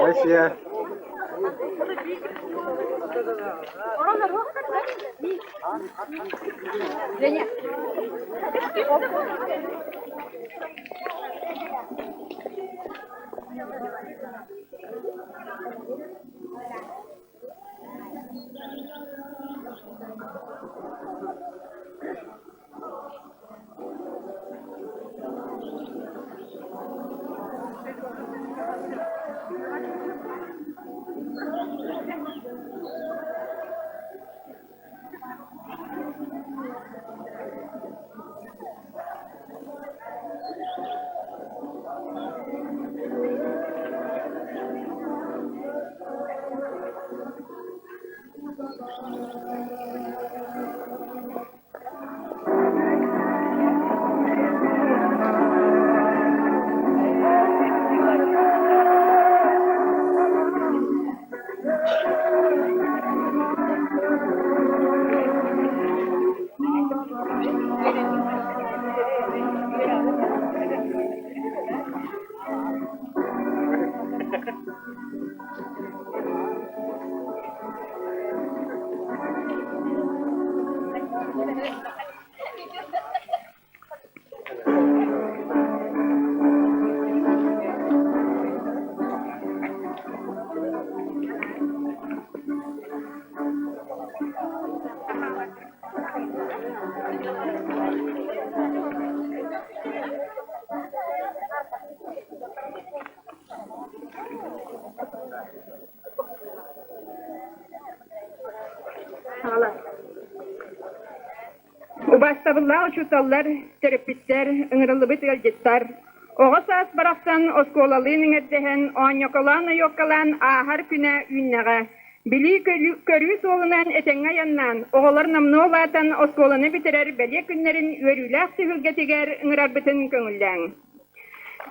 Россия. Убаастабыллаах учууталлар, төрөппүттэр, ыҥырыллыбыт ыалдьыттар, оҕо саас барахсан оскуолалыын иҥэрдэһэн, оонньоколоон-ойуоккалаан ааһар күнэ үүннэҕэ. Билии-көрүү суолунан этэҥҥэ айаннаан, оҕолор номнуо улаатан оскуоланы бүтэрэр бэлиэ күннэрин үөрүүлээх түһүлгэтигэр ыҥырарбытын көҥүллээҥ.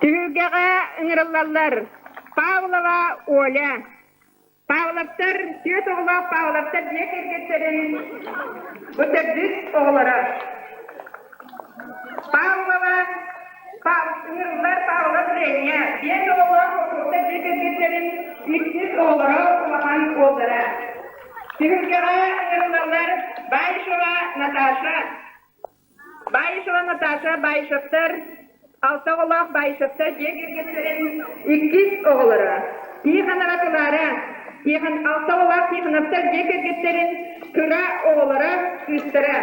Түһүлгэҕэ ыҥырыллаллар Павлова Оля, Павловтар түөрт оҕолоох Павловтар дьиэ кэргэттэрин бу төрдүс оҕолоро. Павлова ыҥырыллар Павлов Женя биэс оҕолоох Поповтар дьиэ кэргэттэрин иккис оҕолоро улахан уоллара. Түһүлгэҕэ ыҥырыллаллар Баишева Наташа, Баишева Наташа Баишевтар. Алта оҕолоох Баишевтар дьиэ кэргэттэрин иккис оҕолоро Тихонова Клара, Тихон алта оҕолоох Тихоновтар дьиэ кэргэттэрин кыра оҕолоро, кыыстара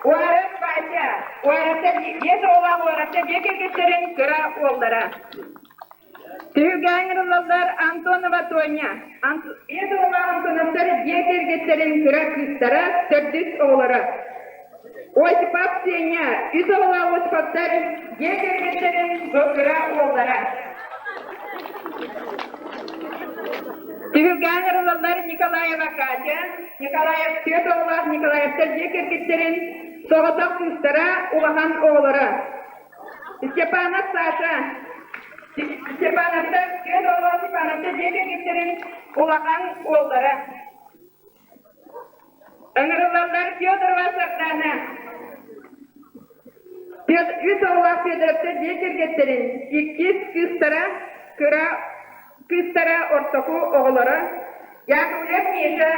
Уаров Вася, Уаровтар биэс оҕолоох Уаровтар дьиэ кэргэттэрин кыра уоллара. Түһүлгэҕэ ыҥырыллаллар Антонова Тоня, биэс оҕолоох Антоновтар дьиэ кэргэттэрин кыра кыыстара, төрдүс оҕолоро. Осипов Сеня, үс оҕолоох Осиповтар дьиэ кэргэттэрин кыра уоллара. Түһүлгэҕэ ыҥырыллаллар Николаева Катя, Николаев түөрт оҕолоох Николаевтар дьиэ кэргэттэрин соҕотох кыыстара, улахан оҕолоро. Степанов Саша, Степановтар түөрт оҕолоох Степановтар дьиэ кэргэттэрин улахан уоллара. Ыҥырыллаллар Федорова Сардана. Үс оҕолоох Федоровтар дьиэ кэргэттэрин иккис кыыстара, кыра кыыстара ортоку оҕолоро Яковлев Миша,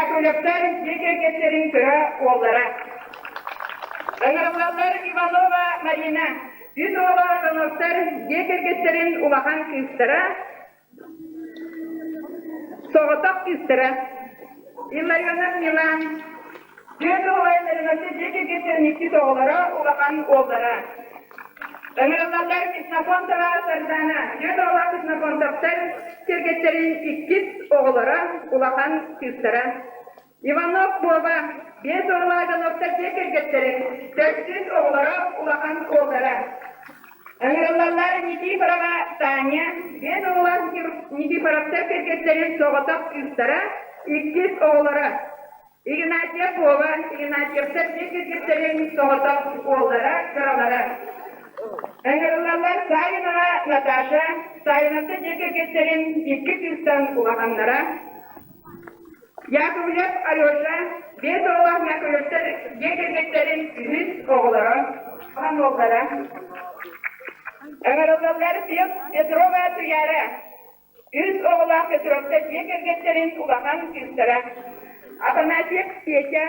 Яковлевтар дьиэ кэргэттэрин кыра уоллара. Ыҥырыллаллар Иванова Марина, үс оҕолоох Ивановтар дьиэ кэргэттэрин улахан кыыстара, соҕотох кыыстара Илларионов Милан, түөрт оҕолоро Илларионовтар дьиэ кэргэттэрин иккис оҕолоро, улахан уоллара. Ыҥырыллаллар Ксенофонтова Сардана, түөрт оҕолоох Ксенофонтовтар кэргэттэрин иккис оҕолоро, улахан кыыстара. Иванов Вова, биэс оҕолоох Ивановтар дьиэ кэргэттэрин төрдүс оҕолоро, улахан уоллара. Ыҥырыллаллар Никифорова Таня, биэс оҕолоох Никифоровтар кэргэттэрин соҕотох кыыстара, иккис оҕолоро. Игнатьев Вова, Игнатьевтар дьиэ кэргэттэрин соҕотох уоллара, кыралара. Ыҥырыллаллар Савинова Наташа, Савиновтар дьиэ кэргэттэрин икки кыыстан улаханнара. Яковлев Алеша биэс оҕолоох Яковлевтар дьиэ кэргэттэрин үһүс оҕолоро, уоллара. Ыҥырыллаллар Петрова Туяра, үс оҕолоох Петровтар дьиэ кэргэттэрин улахан кыыстара. Афанасьев Петя,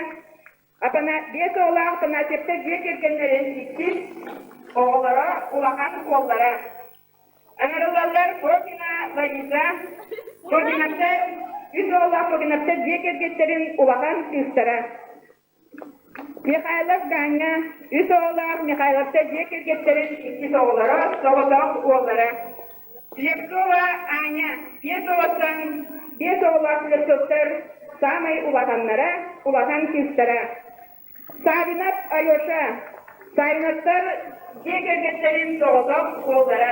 Биэс оҕолоох Афанасьевтар дьиэ кэргэннэрин иккис оҕолоро, улахан уоллара. Ыҥырыллаллар Фокина Лариса, Фокинаттар үс оҕолоох Фокинаттар дьиэ кэргэттэрин улахан кыыстара. Михайлов Ганя үс оҕолоох Михайловтар дьиэ кэргэттэрин иккис оҕолоро, соҕотох уоллара. Слепцова Аня биэс оҕоттон биэс оҕолоох Слепцовтар саамай улаханнара, улахан кыыстара. Савинов Алеша, Савиновтар дьиэ кэргэттэрин соҕотох уоллара.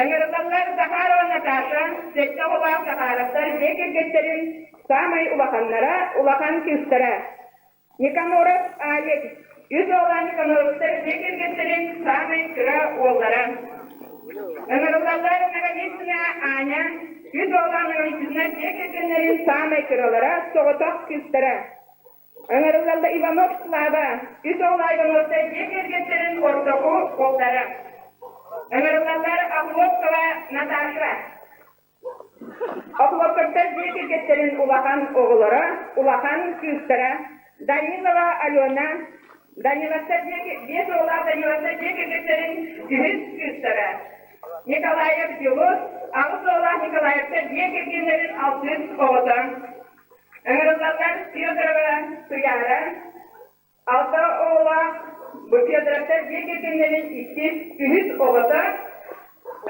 Ыҥырыллаллар Захарова Наташа, сэттэ оҕолоох Захаровтар дьиэ кэргэттэрин саамай улаханнара, улахан кыыстара. Никаноров Алик, үс оҕолоох Никаноровтар дьиэ кэргэттэрин саамай кыра уоллара. Ыҥырыллаллар Ноговицына Аня, үс оҕолоох Ноговицына дьиэ кэргэннэрин саамай кыралара, соҕотох кыыстара. Ыҥырыллаллар Иванов Слава, үс оҕолоох Ивановтар дьиэ кэргэттэрин ортоку уоллара. Ыҥырыллаллар Охлопкова Наташа. Охлопковтар дьиэ кэргэттэрин улахан оҕолоро, улахан кыыстара Данилова Алена, Даниловтар дьиэ биэс оҕолоох Даниловтар дьиэ кэргэттэрин үһүс кыыстара Николаев Дьулус, аҕыс оҕолоох Николаевтар дьиэ кэргэннэрин алтыс оҕото. Ыҥырыллаллар Федорова Туйаара, алта оҕолоох бу Федоровтар дьиэ кэргэннэрин иккис, үһүс оҕото.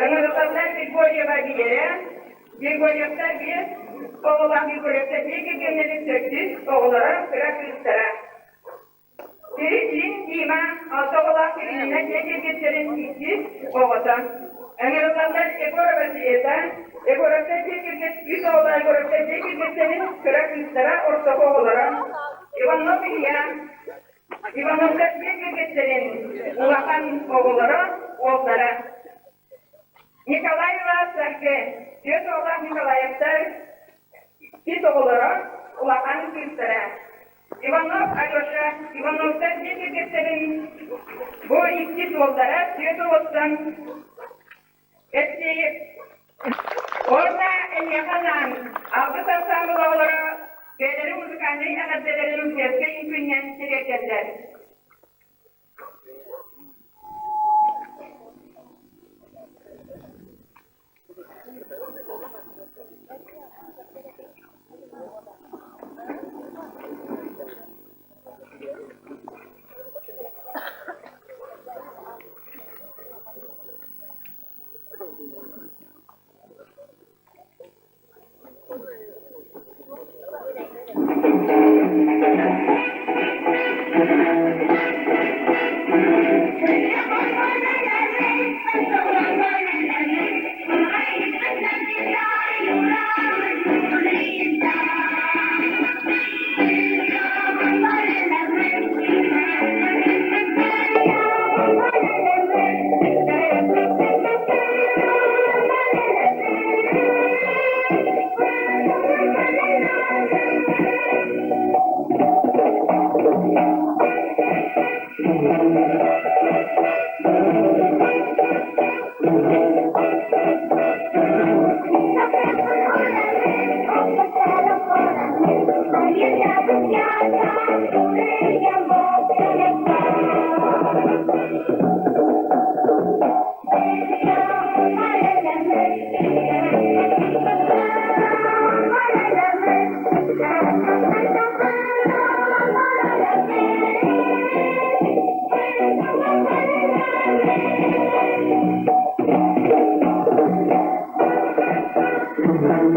Ыҥырыллаллар Григорьева Вера, Григорьевтар биэс оҕолоох Григорьевтар дьиэ кэргэннэрин төрдүс оҕолоро, кыра кыыстара. Кириллин Дима алта оҕолоох Кириллина дьиэ кэргэттэрин иккис оҕото. Ыҥырыллаллар Егорова Света, Егоровтар дьиэ кэргэн үс оҕолоох Егоровтар дьиэ кэргэттэрин кыра кыыстара, ортоку оҕолоро. Иванов Илья, Ивановтар дьиэ кэргэттэрин улахан оҕолоро, уоллара. Николаева Саргы, түөрт оҕолоох Николаевтар иккис оҕолоро, улахан кыыстара. Иванов Алеша, Ивановтар дьиэ кэргэттэрин бу иккис уоллара түөрт оҕоттон Эпсиэйэп. Уонна эйиэхэ анаан Алгыс ансаамбыл оҕолоро бэйэлэрин музыкальнай эҕэрдэлэрин сиэркэ үҥкүүннэн тириэрдэллэр. Эр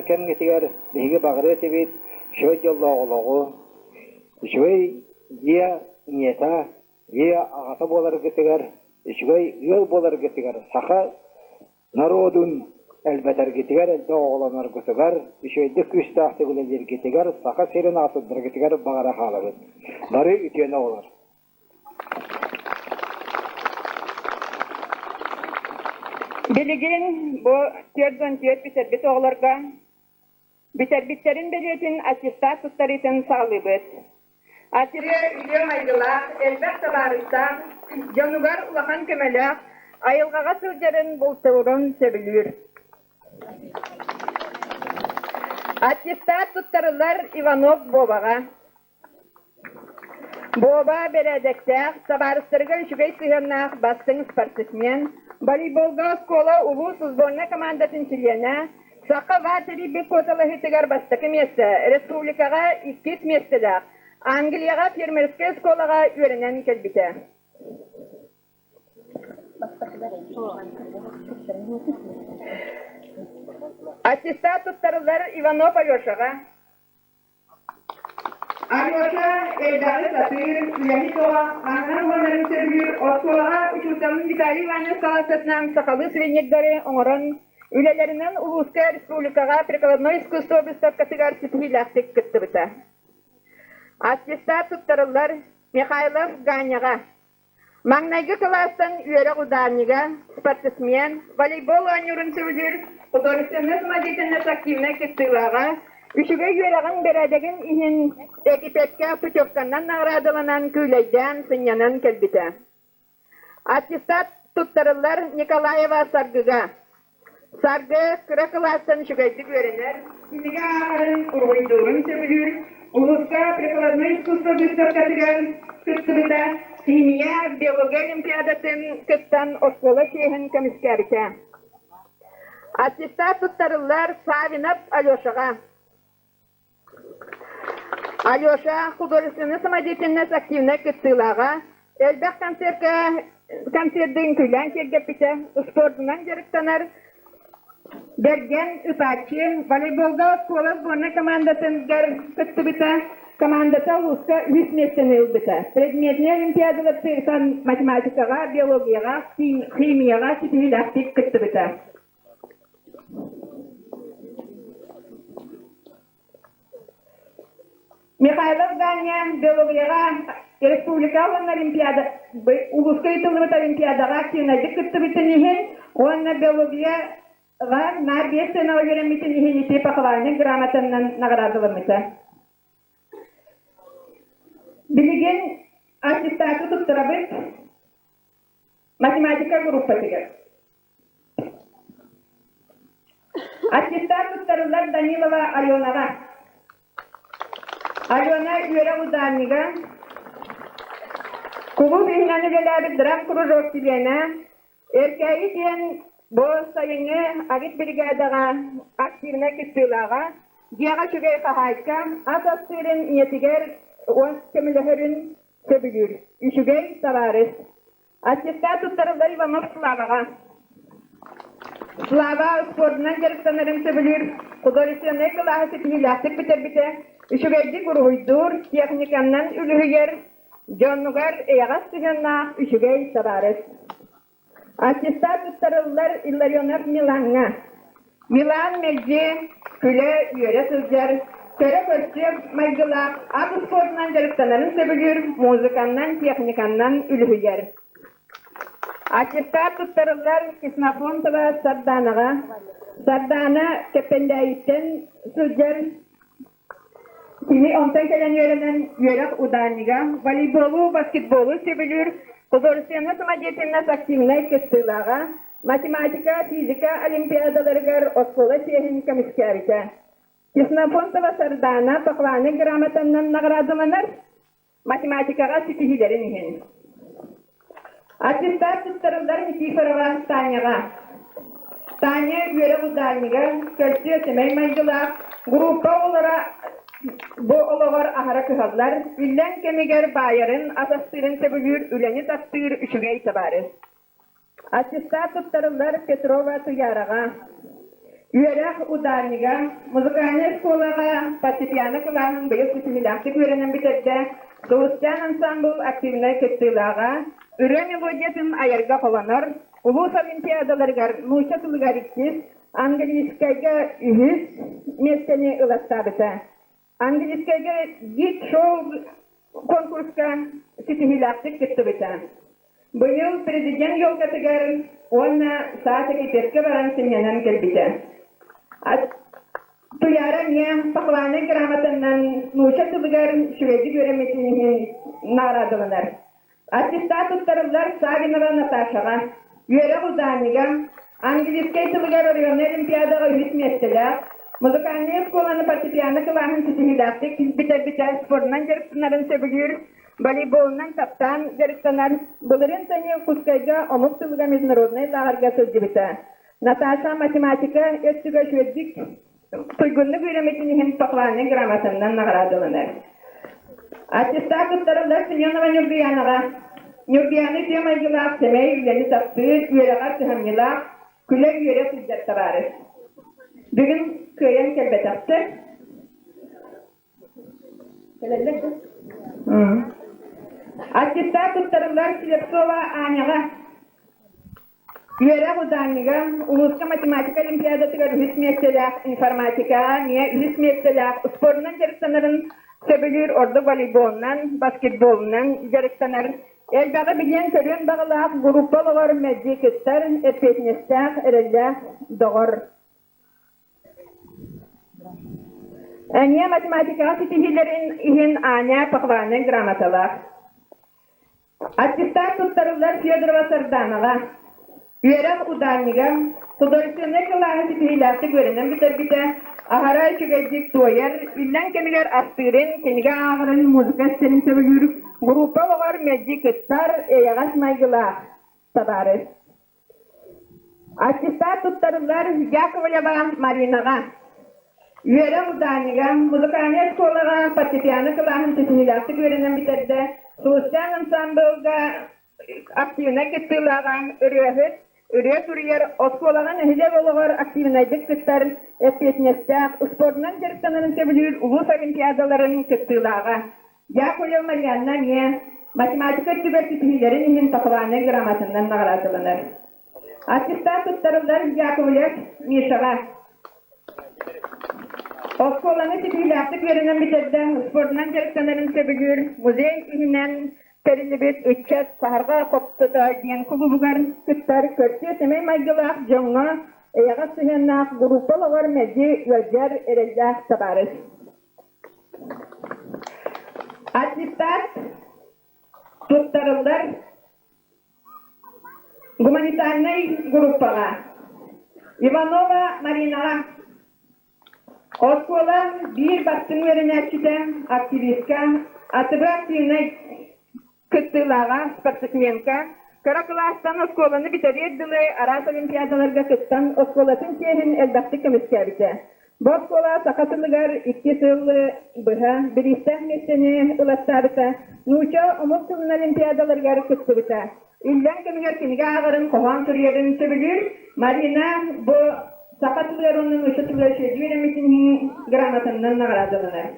кэмҥитигэр биһиги баҕарыа этибит үчүгэй дьоллоох олоҕу, үчүгэй дьиэ ийэтэ, дьиэ аҕата буоларгытыгар, үчүгэй ыал буоларгытыгар, саха норуодун элбэтэргитигэр, элбэх оҕолоноргутугар, үчүгэйдик күүстээхтик үлэлииргитигэр, Саха сирин аатырдаргытыгар баҕара хаалабыт. Бары үтүөнү оҕолор! Билигин бу 44 бүтэрбит оҕолорго бүтэрбиттэрин бэлиэтин аттестат туттарыытын саҕалыыбыт. Атырыа үтүө майгылаах, элбэх табаарыстаах, дьонугар улахан көмөлөөх, айылҕаҕа сылдьарын, бултуурун сөбүлүүр. Аттестат туттарыллар Иванов Воваҕа. Вова бэрээдэктээх, табаарыстарыгар үчүгэй сыһыаннаах бастыҥ спортсмен, волейболга оскуола улуус сборнай командатын чилиэнэ, Саха ВА тэрийбит куоталаһыытыгар бастакы миэстэ, республикаҕа иккис миэстэлээх, Англияҕа фермерскэй оскуолаҕа үөрэнэн кэлбитэ. Аттестат туттарыллар Иванов Алешаҕа. Алеша элбэҕи сатыыр, үлэһит оҕо, аһынан уһанарын сөбүлүүр, оскуолаҕа учууталын Виталий Иванович салалтатынан сахалыы сувенирдары оҥорон, үлэлэринэн улууска, республикаҕа прикладной искусство быыстапкатыгар ситиһиилээхтик кыттыбыта. Аттестат туттарыллар Михайлов Ганяҕа. Маҥнайгы кылаастан үөрэх ударнига, спортсмен, волейбол оонньуурун сөбүлүүр, художественнай самодеятельность активнай кыттыылааҕа, үчүгэй үөрэҕин бэрээдэгин иһин Египеккэ путевканнан наҕараадаланан күүлэйдээн, сынньанан кэлбитэ. Аттестат туттарыллар Николаева Саргыга. Саргы кыра кылаастан үчүгэйдик үөрэнэр, кинигэ ааҕарын, уруһуйдуурун сөбүлүүр, улууска прикладной искусство быыстапкатыгар кыттыбыта, химия, биология олимпиадатын кыттан оскуола чиэһин көмүскээбитэ. Аттестат туттарыллар Савинов Алешаҕа. Алеша художественнай самодеятельность активнай кыттыылааҕа, элбэх концерка концердын күлээн киэргэппитэ, спордунан дьарыктанар, бэргэн ытааччы, волейболга оскуола сборнай командатыгар кыттыбыта, командата улууска үһүс миэстэни ылбыта. Предметнэй олимпиадалартан математикаҕа, биологияҕа, химияҕа ситиһиилээхтик кыттыбыта. Михайлов Ганя Беловьеҕа республика уонна олимпиада улууска ыытыллыбыт олимпиадаҕа активнайдык кыттыбытын иһин уонна Беловьеҕа наар биэс сыанаҕа үөрэммитин иһин ити похвальнай грамотанан наҕараадаламмыта. Билигин аттестаты туттарабыт математика группатыгар. Аттестат туттарыллар Данилова Аленаҕа. Алена үөрэх удаанньыга, кулууп иһинэн үлэлээбит драм-кружок чилиэнэ, Эркээйи диэн бу сайыҥҥы агит бригадаҕа активнай кыттыылааҕа. Дьиэҕэ үчүгэй хаһаайка ас астыырын ийэтигэр уон көмөлөһөрүн сөбүлүүр. Үчүгэй табаарыс. Аттестат туттарыллар Иванов Славаҕа. Слава спордунан дьарыктанарын сөбүлүүр, художественнай кылааһы ситиһиилээхтик бүтэрбитэ, үчүгэйдик уруһуйдуур, техниканнан үлүһүйэр, дьонугар эйэҕэс сыһыаннаах үчүгэй табаарыс. Аттестат туттарыллар Илларионов Милаҥҥа. Милан мэлдьи күлэ-үөрэ сылдьар, көрө-көрсүө майгылаах, ат успуордунан дьарыктанарын сөбүлүүр, музыканнан, техниканнан үлүһүйэр. Аттестат туттарыллар Ксенофонтова Сарданаҕа. Сардана Кэппэндээйиттэн сылдьар Кини онтон кэлэн үөрэнэн үөрэх ударнига, волейболу, баскетболу сөбүлүүр, художественнай самодеятельность активнай кыттыылааҕа, математика, физика олимпиадаларыгар оскуола чиэһин көмүскээбитэ. Ксенофонтова Сардаана похвальнай грамотаннан наҕараадаланар, математикаҕа ситиһиилэрин иһин. Аттестат туттарыллар Никифорова Таняҕа. Таня үөрэх ударнига, көрсүө сэмэй майгылаах, группа оҕолоро бу олоҕор аһара кыһаллар, иллэҥ кэмигэр баайарын, ас астыырын сөбүлүүр, үлэни таптыыр үчүгэй табаарыс. Аттестат туттарыллар Петрова Туйаараҕа. Үөрэх ударнига, музыкальнай оскуолаҕа фортепиано кылааһын быйыл ситиһиилээхтик үөрэнэн бүтэрдэ, Сулусчаан ансаамбыл активнай кыттыылааҕа, ырыа мелодиятын айарга холонор, улуус олимпиадаларыгар нуучча тылыгар иккис, английскайга үһүс миэстэни ылаттаабыта. Английскайга гид-шоу конкурска ситиһиилээхтик кыттыбыта. Быйыл президент елкатыгар уонна саас Египеккэ баран сынньанан кэлбитэ. Туйаара эмиэ похвальнай грамотаннан нуучча тылыгар үчүгэйдик үөрэммитин иһин наҕараадаланар. Аттестат туттарыллар Савинова Наташаҕа, үөрэх ударнига, английскай тылыгар оройуоннай олимпиадаҕа үһүс миэстэлээх, музыкальнай оскуоланы фортепиано кылааһын ситиһиилээхтик бүтэрбитэ, спордунан дьарыктанарын сөбүлүүр, волейболунан таптаан дьарыктанар, былырыын Таня Иркутскайга омук тылыгар международнай лааҕырга сылдьыбыта. Наташа математика өттүгэр үчүгэйдик Туйгуннук үөрэммитин иһин похвальнай грамотаннан наҕараадаланар. Аттестат туттарыллар Семенова Ньургуянаҕа. Ньургуяна үтүө майгылаах, сэмэй, үлэни таптыыр, үөрэҕэр кыһамньылаах, күлэ-үөрэ сылдьар табаарыс. Бүгүн кыайан кэлбэтэхтэр. Кэлэллэр да? Аттестат туттарыллар Слепцова Аняҕа. Үөрэх удаанньыга улууска математика олимпиадатыгар үһүс миэстэлээх, информатикаҕа эмиэ үһүс миэстэлээх, спордунан дьарыктанарын сөбүлүүр, ордук волейболунан, баскетболунан дьарыктанар. Элбэҕи билиэн-көрүөн баҕалаах, группа олоҕор мэлдьи кыттар, эппиэтинэстээх, эрэллээх доҕор. Эмиэ математикаҕа ситиһиилэрин иһин Аня похвальнай грамоталаах. Аттестат туттарыллар Федорова Сарданаҕа. Үөрэх ударнига, художественнай кылааһы ситиһиилээхтик үөрэнэн бүтэрбитэ, аһара үчүгэйдик туойар, иллэҥ кэмигэр астыырын, кинигэ ааҕарын, музыка истэрин сөбүлүүр, группа олоҕор мэлдьи кыттар, эйэҕэс майгылаах табаарыс. Аттестат туттарыллар Яковлева Маринаҕа. Үөрэх ударнига, музыкальнай оскуолаҕа фортепиано кылааһын ситиһиилээхтик үөрэнэн бүтэрдэ, Сулусчаан ансаамбылга активнай кыттыылааҕа, ырыаһыт, ырыа суруйар, оскуолаҕа нэһилиэк олоҕор активнайдык кыттар, эппиэтинэстээх, спордунан дьарыктанарын сөбүлүүр улуус олимпиадаларын кыттыылааҕа. Яковлева Марианна эмиэ математика өттүгэр ситиһиилэрин иһин похвальнай грамотаннан наҕараадаланар. Аттестат туттарыллар Яковлев Мишаҕа. Оскуоланы ситиһиилээхтик үөрэнэн бүтэрдэ, спордунан дьарыктанарын сөбүлүүр, музей иһинэн тэриллибит ыччат Саһарҕа хоптото диэн кулуубугар кыттар, көрсүө сэмэй майгылаах дьоҥҥо эйэҕэс сыһыаннаах группа олоҕор мэлдьи ыалдьар эрэллээх табаарыс. Аттестат туттарыллар гуманитарнай группаҕа Иванова Маринаҕа оскуола биир бастыҥ үөрэнээччитэ, активистка, АТБ активнай кыттыылааҕа, спортсменка, кыра кылаастан оскуоланы бүтэриэр дылы араас олимпиадаларга кыттан оскуолатын чиэһин элбэхтик көмүскээбитэ. Бу оскуола саха тылыгар икки сыл быһа бириистээх миэстэни ылаттаабыта, нуучча омук тылын олимпиадаларыгар кыттыбыта. Иллэҥ кэмигэр кинигэ ааҕарын, хоһоон суруйарын сөбүлүүр. Марина бу саха тылыгар уонна нуучча тылыгар үчүгэйдик үөрэммитин иһин грамотаннан наҕараадаланар.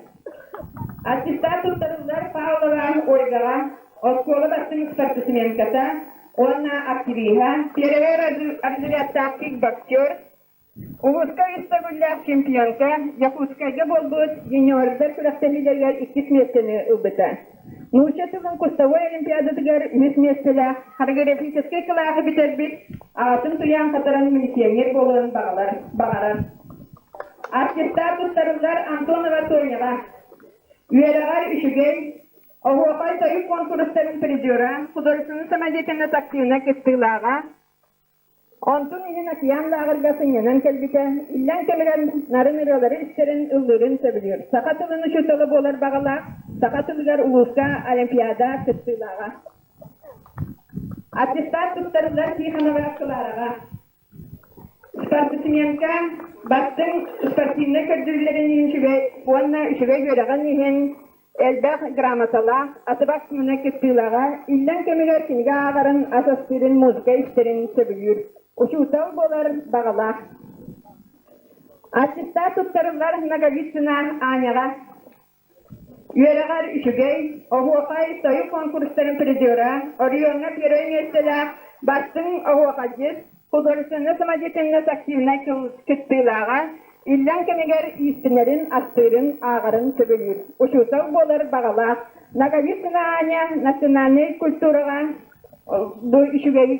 Аттестат туттарыллар Павлова Ольгаҕа оскуола бастыҥ спортсменката уонна активиһа, первый разрядтаах кикбоксер, Улууска үс төгүллээх чемпионка, Якутскайга буолбут юниордар күрэхтэһиилэригэр иккис миэстэни ылбыта. Нуучча тылын курсовой олимпиадатыгар үһүс миэстэлээх хореографическай кылааһы бүтэрбит, аатын туйаан хатаран милиционер буолуон баҕалар, баҕарар. Артистар туттарыллар Антонова Тоняҕа. Үөрэҕэр үчүгэй, оһуохай тойук куонкурустарын призера, художественнай самодеятельность активнай кыттыылааҕа, Онтун иһин океан лааҕырга сынньанан кэлбитэ, иллэҥ кэмигэр нарын ырыалары истэрин, ыллыырын сөбүлүүр. Саха тылын учуутала буолар баҕалаах, саха тылыгар улууска олимпиада кыттыылааҕа. Аттестат туттарыллар Тихонова Клараҕа. Спортсменка бастыҥ спортивнай көрдөрүүлэрин иһин үчүгэй уонна үчүгэй үөрэҕин иһин Элбэх грамоталаах, атыбах киинэ кыттыылааҕа, иллэҥ кэмигэр кинигэ ааҕарын, ас астыырын, музыка истэрин сөбүлүүр. Учуутал буолар баҕалаах. Аттестат туттарыллар Ноговицына Аняҕа. Үөрэҕэр үчүгэй, оһуохай, тойук конкурстарын призера, оройуоҥҥа первэй миэстэлээх бастыҥ оһуохайдьыт, Художественнай самодеятельность активнай кыттыылааҕа, иллэҥ кэмигэр иистэнэрин, астыырын, ааҕарын сөбүлүүр. Учуутал буолар баҕалаах. Ноговицына Аня национальнай культураҕа бу үчүгэй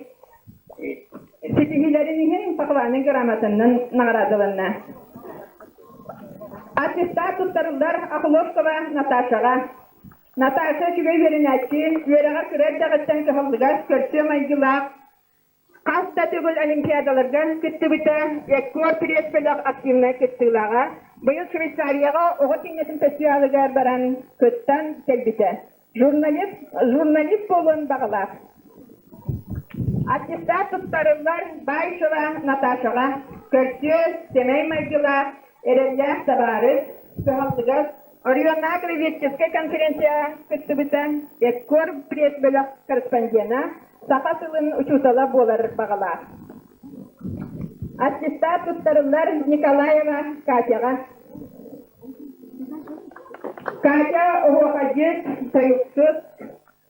ситиһиилэрин иһин похвальнай грамотанан наҕараадаланна. Аттестат туттарыллар Охлопкова Наташаҕа. Наташа үчүгэй үөрэнээччи, үөрэҕэр кыра эрдэҕиттэн кыһаллыгас, көрсүө майгылаах, Хас да төгүл олимпиадаларга кыттыбыта, Эккор пресс-бөлөх активнай кыттыылааҕа. Быйыл Швейцарияҕа оҕо киинэтин фестивалыгар баран кыттан кэлбитэ. Журналист, журналист буолуон баҕалаах. Аттестат туттарыллар Баишева Наташаҕа көрсүө, сэмэй майгылаах, эрэллээх табаарыс, кыһаллыгас, Оройуоннааҕы краеведческай конференцияҕа кыттыбыта, Эккор пресс-бөлөх корреспондена, саха тылын учуутала буолар баҕалаах. Аттестат туттарыллар Николаева Катяҕа. Катя оһуохайдьыт, тойуксут,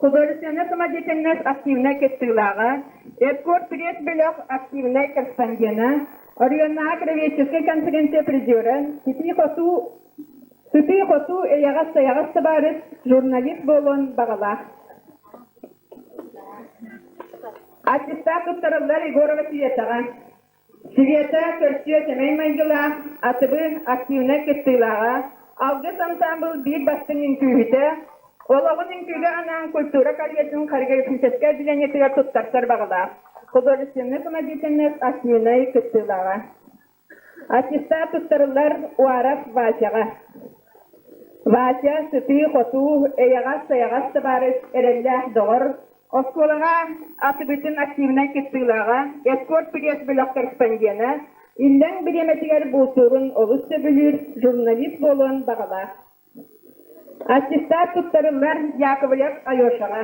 художественнай самодеятельность активнай кыттыылааҕа, Эдкор пресс-бөлөх активнай корреспондена, оройуоннааҕы краеведческай конференция призера, ситии-хотуу сытыы-хотуу эйэҕэс-сайаҕас табаарыс, журналист буолуон баҕалаах. Аттестат туттарыллар Егорова Светаҕа. Света көрсүө сэмэй майгылаах, атыбы активнай кыттыылааҕа, Алгыс ансаамбыл биир бастыҥ үҥкүүһүтэ, олоҕун үҥкүүгэ анаан культура колледжын хореографическай отделениетыгар туттарсар баҕалаах, художественнай самодеятельность активнай кыттыылааҕа. Аттестат туттарыллар Уаров Васяҕа. Вася сытыы-хотуу, эйэҕэс-сайаҕас табаарыс, эрэллээх доҕор, оскуолаҕа атыбытын активнай кыттыылааҕа, эскорт пресс бөлөх корреспондена, иллэҥ бириэмэтигэр бултуурун олус сөбүлүүр, журналист буолуон баҕалаах. Аттестат туттарыллар Яковлев Алешаҕа.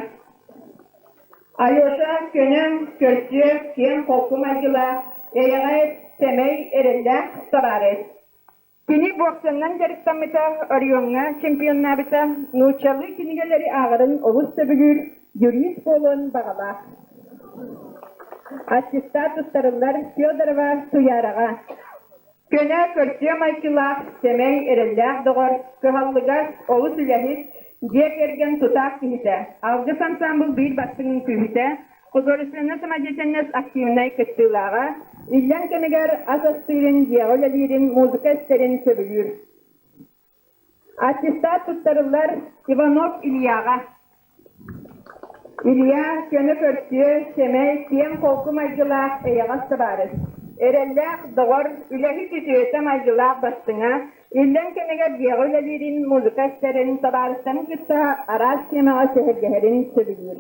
Алеша көнө, көрсүө, киэҥ-холку майгылаах, эйэҕэс, сэмэй, эрэллээх табаарыс. Кини боксанан дьарыктаммыта, оройуоҥҥа чемпионнаабыта, нууччалыы кинигэлэри ааҕарын олус сөбүлүүр, юрист буолуон баҕалаах. Аттестат туттарыллар Федорова Туйаараҕа. Көнө, көрсүө майгылаах, сэмэй, эрэллээх доҕор, кыһаллыгас, олус үлэһит, дьиэ кэргэн тутаах киһитэ, Алгыс ансаамбыл биир бастыҥ үҥкүүһүтэ, художественнай самодеятельность активнай кыттыылааҕа, иллэҥ кэмигэр ас астыырын, дьиэҕэ үлэлиирин, музыка истэрин сөбүлүүр. Аттестат туттарыллар Иванов Ильяҕа. Илья көнө көрсүө, сэмэй, киэҥ-холку майгылаах эйэҕэс табаарыс. Эрэллээх доҕор, үлэһит үтүөтэ майгылаах бастыҥа, иллэҥ кэмигэр дьиэҕэ үлэлиирин, музыка истэрин, табаарыстарын кытта араас тиэмэҕэ сэһэргэһэрин сөбүлүүр.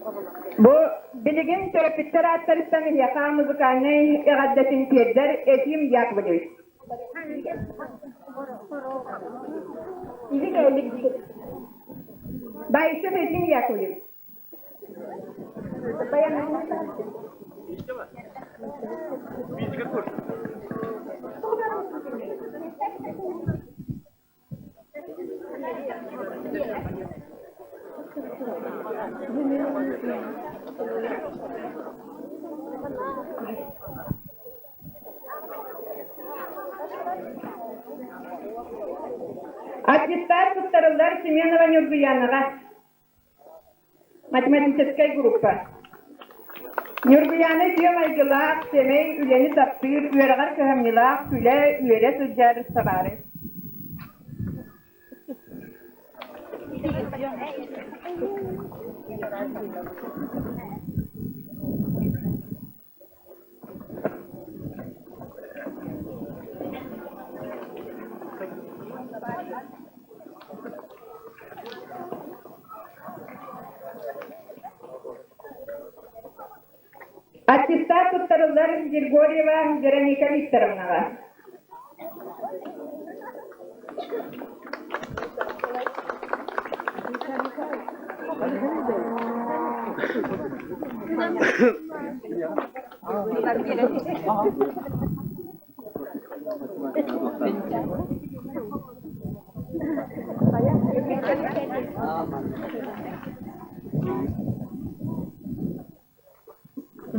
Бу билигин төрөппүттэр ааттарыттан эһиэхэ музыкальнай эҕэрдэтин тиэрдэр Ефим Яковлевич. Баишев Ефим Яковлевич. Аттестат туттарыллар Семенова Ньургуянаҕа. Математическай группа. Ньургуйаана үтүө майгылаах, сэмэй, үлэни таптыыр, үөрэҕэр кыһамньылаах, күлэ, үөрэ сылдьар табаарыс. Аттестат туттарыллар Григорьева Вероника Викторовнаҕа.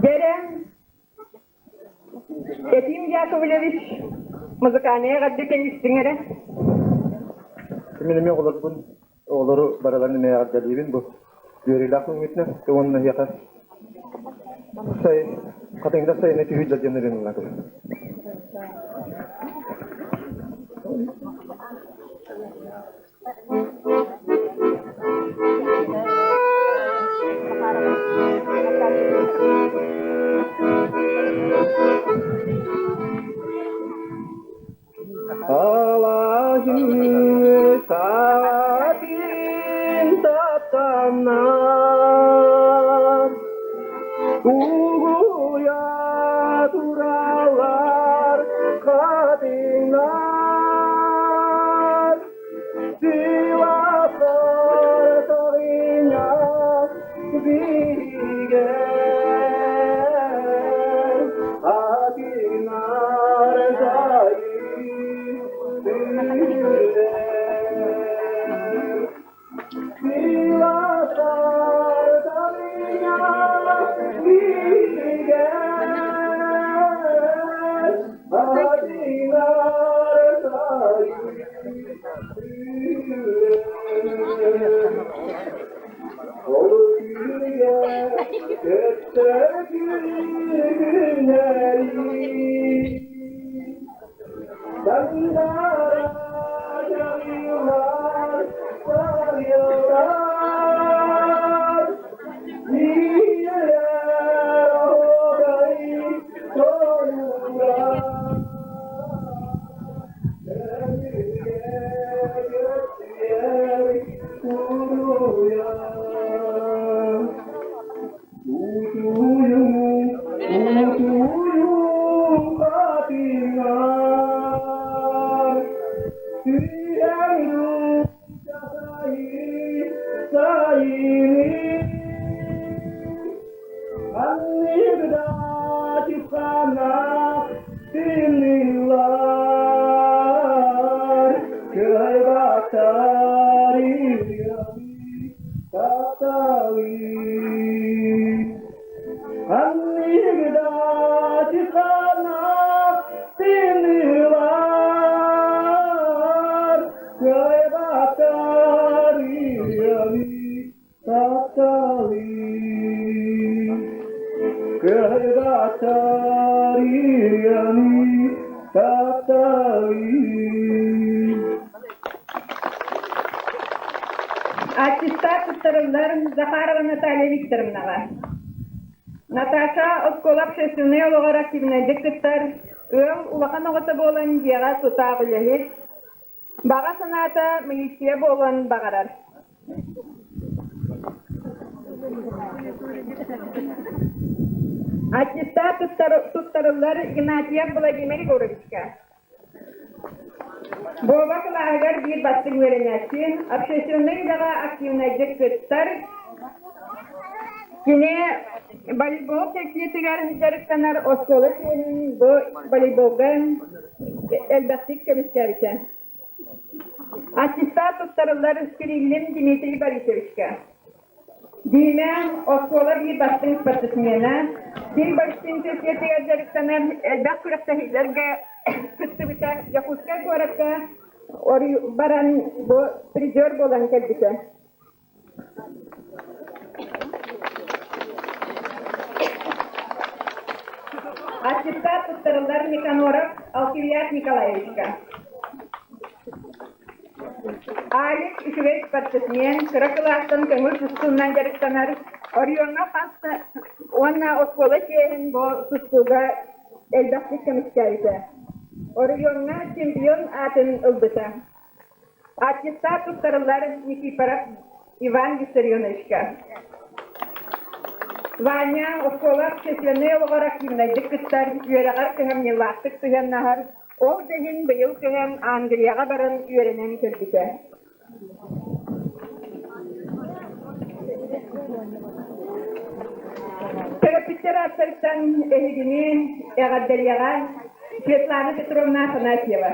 Дьэрэ Ефим Яковлевич музыкальнай эҕэрдэтин истиҥ эрэ. Мин эмиэ оҕолорбун, оҕолору барыларын эмиэ эҕэрдэлиибин бу үөрүүлээх күҥҥүтүнэн уонна эһиэхэ сай хатыҥда сайына түһүүллэр диэн ырыыныллар. Алаһын саатын таптанар, Угуйа тураллар хатыҥнар. Аттестат туттарыллар Захарова Наталья Викторовнаҕа. Наташа оскуола общественнай олоҕор активнайдык кыттар, ыал улахан оҕото буолан дьиэҕэ тутаах үлэһит, баҕа санаата милиция буолуон баҕарар. Аттестат туттарыллар Игнатьев Владимир Егоровичка. Вова кылааһыгар биир бастыҥ үөрэнээччи, общественнай үлэҕэ активнайдык кыттар. Кини волейбол секциятыгар дьарыктанар оскуола чиэһин бу волейболга элбэхтик көмүскээбитэ. Аттестат туттарыллар Кириллин Дмитрий Борисовичка. Дима оскуола биир бастыҥ спортсмена, биир бастыҥ сирдэригэр дьарыктанар элбэх күрэхтэһиилэргэ кыттыбыта, Дьокуускай куоракка баран бу призер буолан кэлбитэ. Аттестат туттарыллар Никаноров Алкивиад Николаевичка. Алик үчүгэй спортсмен, кыра кылаастан көҥүл тустуунан дьарыктанар, оройуоҥҥа хас уонна оскуола чиэһин бу тустууга элбэхтик көмүскээбитэ. Оройуоҥҥа чемпион аатын ылбыта. Аттестат туттарыллар Никифоров Иван Виссарионовичка. Ваня оскуола общественнай олоҕор активнайдык кыттар, үөрэҕэр кыһамньылаахтык сыһыаннаһар, Ол да иһин быйыл күһүн Англияҕа баран үөрэнэн кэлбитэ. Төрөппүттэр ааттарыттан эһигини эҕэрдэлиэҕэ Светлана Петровна Афанасьева.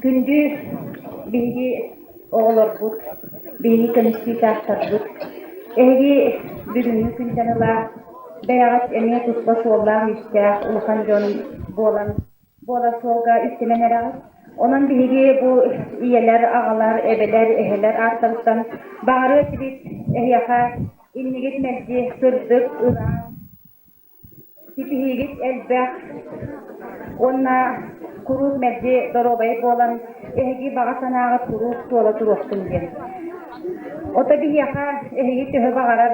Күндү биһиги оҕолорбут, биһиги көмүскүү-таахтарбыт, эһиги бүгүҥҥү күнтэн ыла бэйэҕит эмиэ туспа суоллаах-иистээх улахан дьон буолан буолар суолга үктэнэн эрэҕит. Онон биһиги бу ийэлэр, аҕалар, эбэлэр, эһэлэр ааттарыттан баҕарыа этибит эһиэхэ иннигит мэлдьи сырдык, ыраас, ситиһиигит элбэх уонна куруук мэлдьи доруобай буолан эһиги баҕа санааҕыт куруук туола туруохтун диэн. Ото биһиэхэ эһиги төһө баҕарар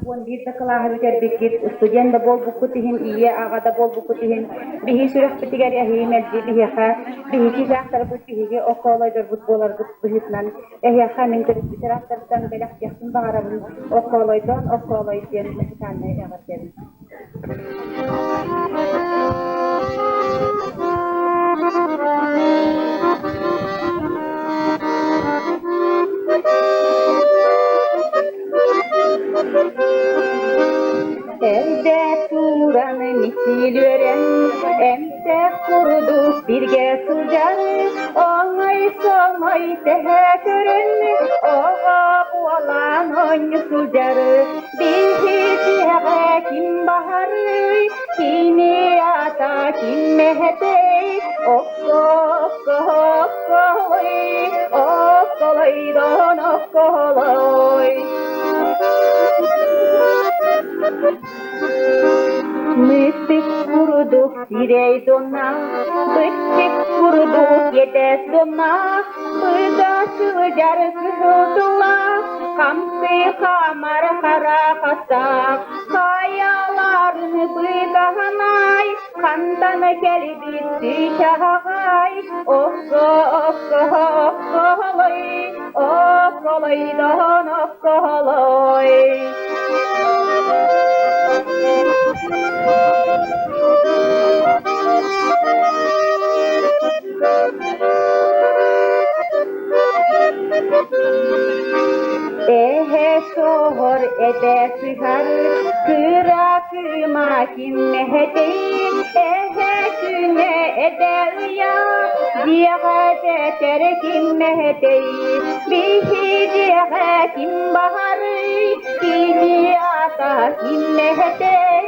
11 да кылааһы бүтэрбиккит, студент да буолбуккут иһин, ийэ-аҕа да буолбуккут иһин, биһиги сүрэхпитигэр эһиги мэлдьи биһиэхэ, биһиги дьаахтарбыт, биһиги окоолойдорбут буоларбыт быһыытынан эһиэхэ мин төрөппүттэр ааттарыттан бэлэхтиэхпин баҕарабын, окоолойдоон окоолой диэн музыкальнай эҕэрдэбин. Эрдэ туран мичилүөрэн, эмсэх курдук бииргэ сылдьар, оҥой-соҥой тэһэ көрөн, оҕо буолан оонньуу сылдьар. Биһиги ким баһарый, кини аата ким мэһэтэй, окко-окко-окколой, окколойдон окколой. Мытык курдук сирэй дона, быччык курдук етес дона, быга сылдьар кыһыл тыллаах, хамсыы хаамар хара хастаах, хайаларын быгаһанай, хантан кэлбит сыычаҕай, окко окко окколой, окколойдон окколой. Эһэ соһор этэ сыһар, кыра кыыма киммэһэтэй, эһэ күнэ этэ ыйа, дьиэҕэ тэтэрэ киммэһэтэй, биһи дьиэҕэ ким баһарый, кини аата киммэһэтэй,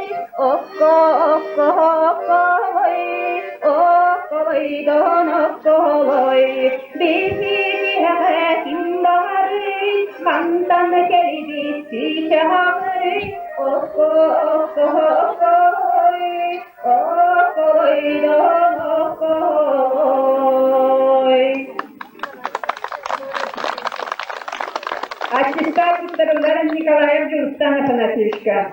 окко окко оккой, оккойдон окколой, биһи дьиэҕэ ким баһарый, хантан кэлбит чыычааҕый, окко окко оккой, оккойдон окколой. туттарыллар Николаев Дьулустан Афанасьевичка.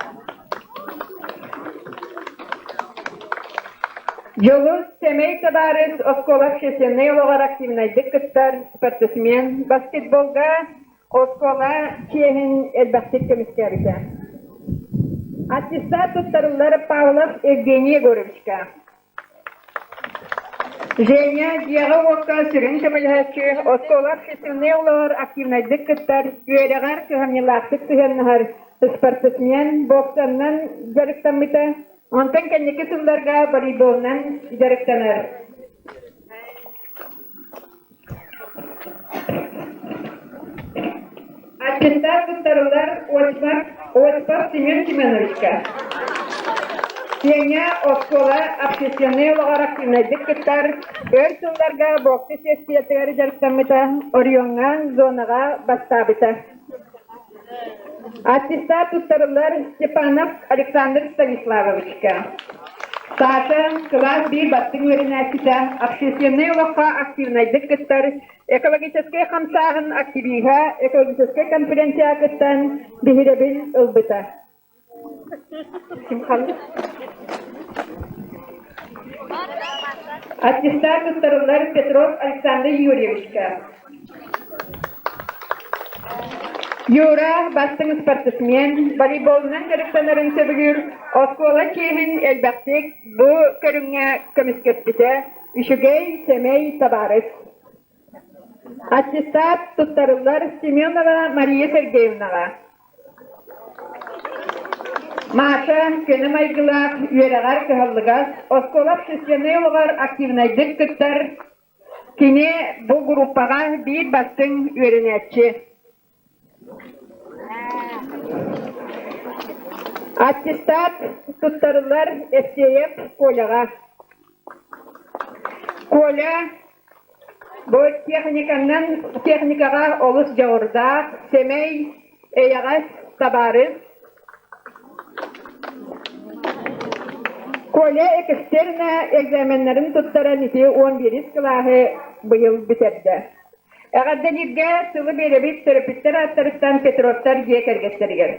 Дьулус сэмэй табаарыс оскуола общественнай олоҕор активнайдык кыттар спортсмен, баскетболга оскуола чиэһин элбэхтик көмүскээбитэ. Аттестат туттарыллар Павлов Евгений Егоровичка. Женя дьиэҕэ-уокка сүрүн көмөлөһөөччү, оскуола общественнай олоҕор активнайдык кыттар, үөрэҕэр кыһамньылаахтык сыһыаннаһар спортсмен, боксанан дьарыктаммыта, онтон кэнники сылларга волейболунан дьарыктанар. Аттестат туттарыллар Осипов Семен Семеновичка. Сеня оскуола общественнай олоҕор активнайдык кыттар, өр сылларга бокса сессиятыгар дьарыктаммыта, оройуоҥҥа зонаҕа бастаабыта. Аттестат туттарыллар Степанов Александр Станиславовичка. Саша кылаас биир бастыҥ үөрэнээччитэ, общественнай олоххо активнайдык кыттар, экологическай хамсааһын активиһа, экологическай конференцияҕа кыттан биһирэбил ылбыта. Аттестат туттарыллар Петров Александр Юрьевичка. Юра бастыҥ спортсмен, волейболунан дьарыктанарын сөбүлүүр, оскуола чиэһин элбэхтик бу көрүҥҥэ көмүскэспитэ, үчүгэй, сэмэй табаарыс. Аттестат туттарыллар Семенова Мария Сергеевнаҕа. Маша көнө майгылаах, үөрэҕэр кыһаллыгас, оскуола общественнай олоҕор активнайдык кыттар. Кини бу группаҕа биир бастыҥ үөрэнээччи. Аттестат туттарыллар Евсеев Коляҕа. Коля бу техниканан техникаҕа олус дьоҕурдаах, сэмэй, эйэҕэс табаарыс. Коля экстерна экзаменнарын туттаран ити 11 кылааһы быйыл бүтэрдэ. Эҕэрдэлииргэ тылы биэрэбит төрөппүттэр ааттарыттан Петровтар дьиэ кэргэттэригэр.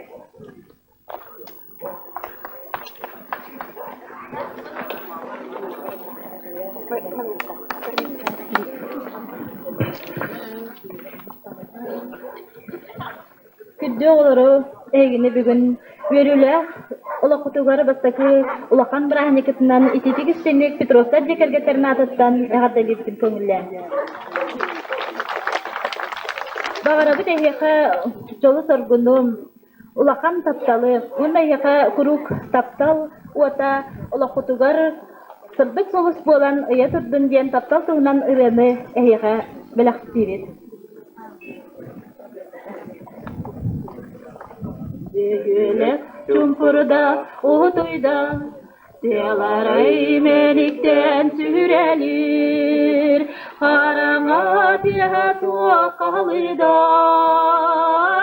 Күндү оҕолору, эһигини бүгүн үөрүүлээх олоххутугар бастакы улахан бырааһынньыккытынан итиитик истиҥник Петровтар дьиэ кэргэттэрин аатыттан эҕэрдэлиирбин көҥүллээҥ. Баҕарабыт эһиэхэ дьолу-соргуну, улахан тапталы уонна эһиэхэ куруук таптал уота олоххутугар сырдык сулус буолан ыйа турдун диэн таптал туһунан ырыаны эһиэхэ бэлэхтиибит. Бөһүөлэк чуҥкурда, уутуйда, Тыаларай мэниктэн сүрэлиир, Хараҥа тыаһа суох хаһылыйда,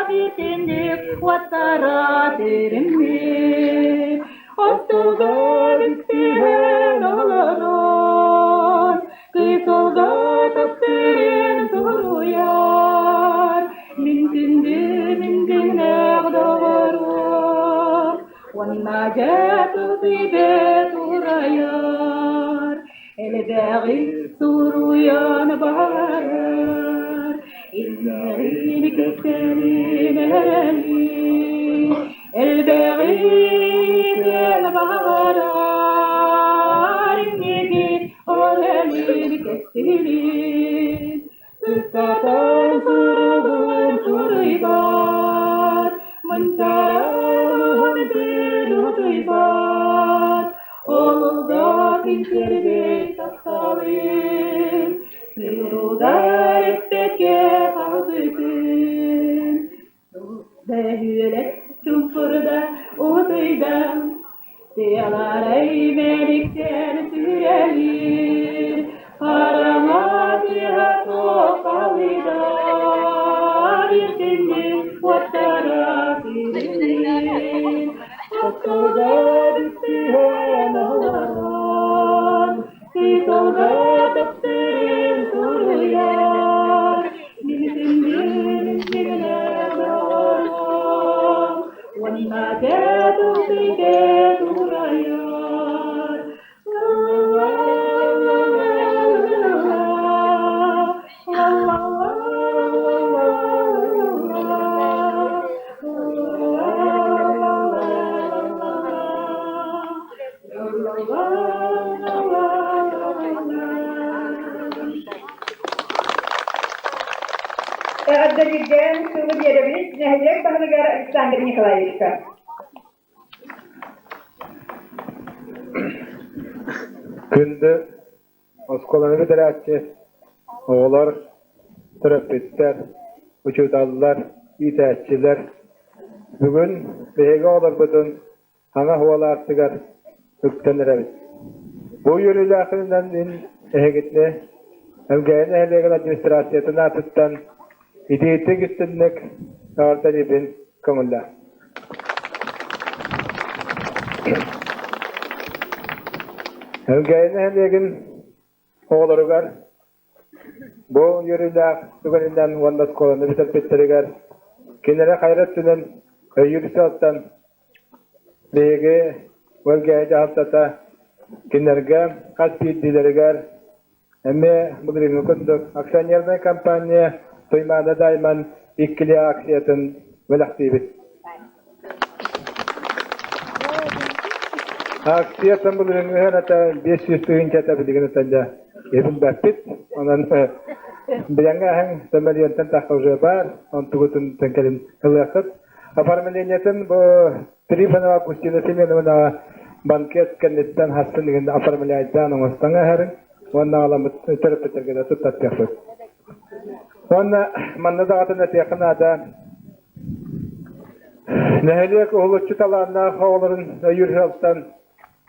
Бүтүннүк уоттара түрүммүт. Остуолга бүттүһэн олорон, Кыыс олго таптыырын суруйар, Мин күндү, мин күннээх доҕорум, Уонна дьэ тутуйбэт урайар, Элбэҕи суруйан барар, Иннэҕин кистэлин эрэлин, Элбэҕи кэл баҕарар, Инники орэлин кэскилин, Сыстатан суругун суруйбат, Мынчаран утуйбат, Олулга киирбит тапталым, Сырудар эппэккэ хаалбытым. Бөһүөлэк чуҥкурда, утуйда, Тыаларай мэниктэр сүрэлиир, Хараҥа тыаһа суох халыйда, Бүтүннүү уоттара сириннин, Остуолга бүттүһэн олорон, Кыыс-олго таптыырын суруйар, Мин күндүм миҥнээх доҕорум. Манна дьэ дурайар. Эҕэрдэлииргэ тылы биэрэбит нэһилиэк баһылыгар Александр Николаевичка. Күндү оскуоланы бүтэрээччи оҕолор, төрөппүттэр, учууталлар, иитээччилэр бүгүн биһиги оҕолорбутун Хаҥа уол аартыгар үктэн эрэбит. Бу үөрүүлээхинэн мин эһигитини Элгээйи нэһилиэгин администрациятын аатыттан итиитик истинник эҕэрдэлиибин көҥүллээх. Элгээйи нэһилиэгин оҕолоругар бу үөрүүлээх түгэнинэн уонна оскуоланы бүтэрбиттэригэр кинилэри хайа өттүнэн өйүүр сыалтан Биһиги Элгээйи дьаһалтата кинилэргэ хас биирдиилэригэр эмиэ былырыыҥҥы курдук акционернай компания Туймаада Дайман иккилии акциятын бэлэхтиибит. Акциятын былырыыҥҥы сыаната 500 тыһыынчата билигин ыталла иһилбэппит. Онон билэҥҥэ аһыҥ мөлүйүөнтэн тахса уже баар, онтугутун кэлин ылыаххыт. Оформлениетын бу Трифонова Августина Семеновнаҕа банкет кэнниттэн хастын игин оформляйдаан оҥостон аһарын уонна аҕаламмыт төрөппүттэргэ да туттартыахпыт. Уонна манна даҕатын этиэххэ наада нэһилиэк уһулуччу талааннаах оҕолорун өйүүр сыалтан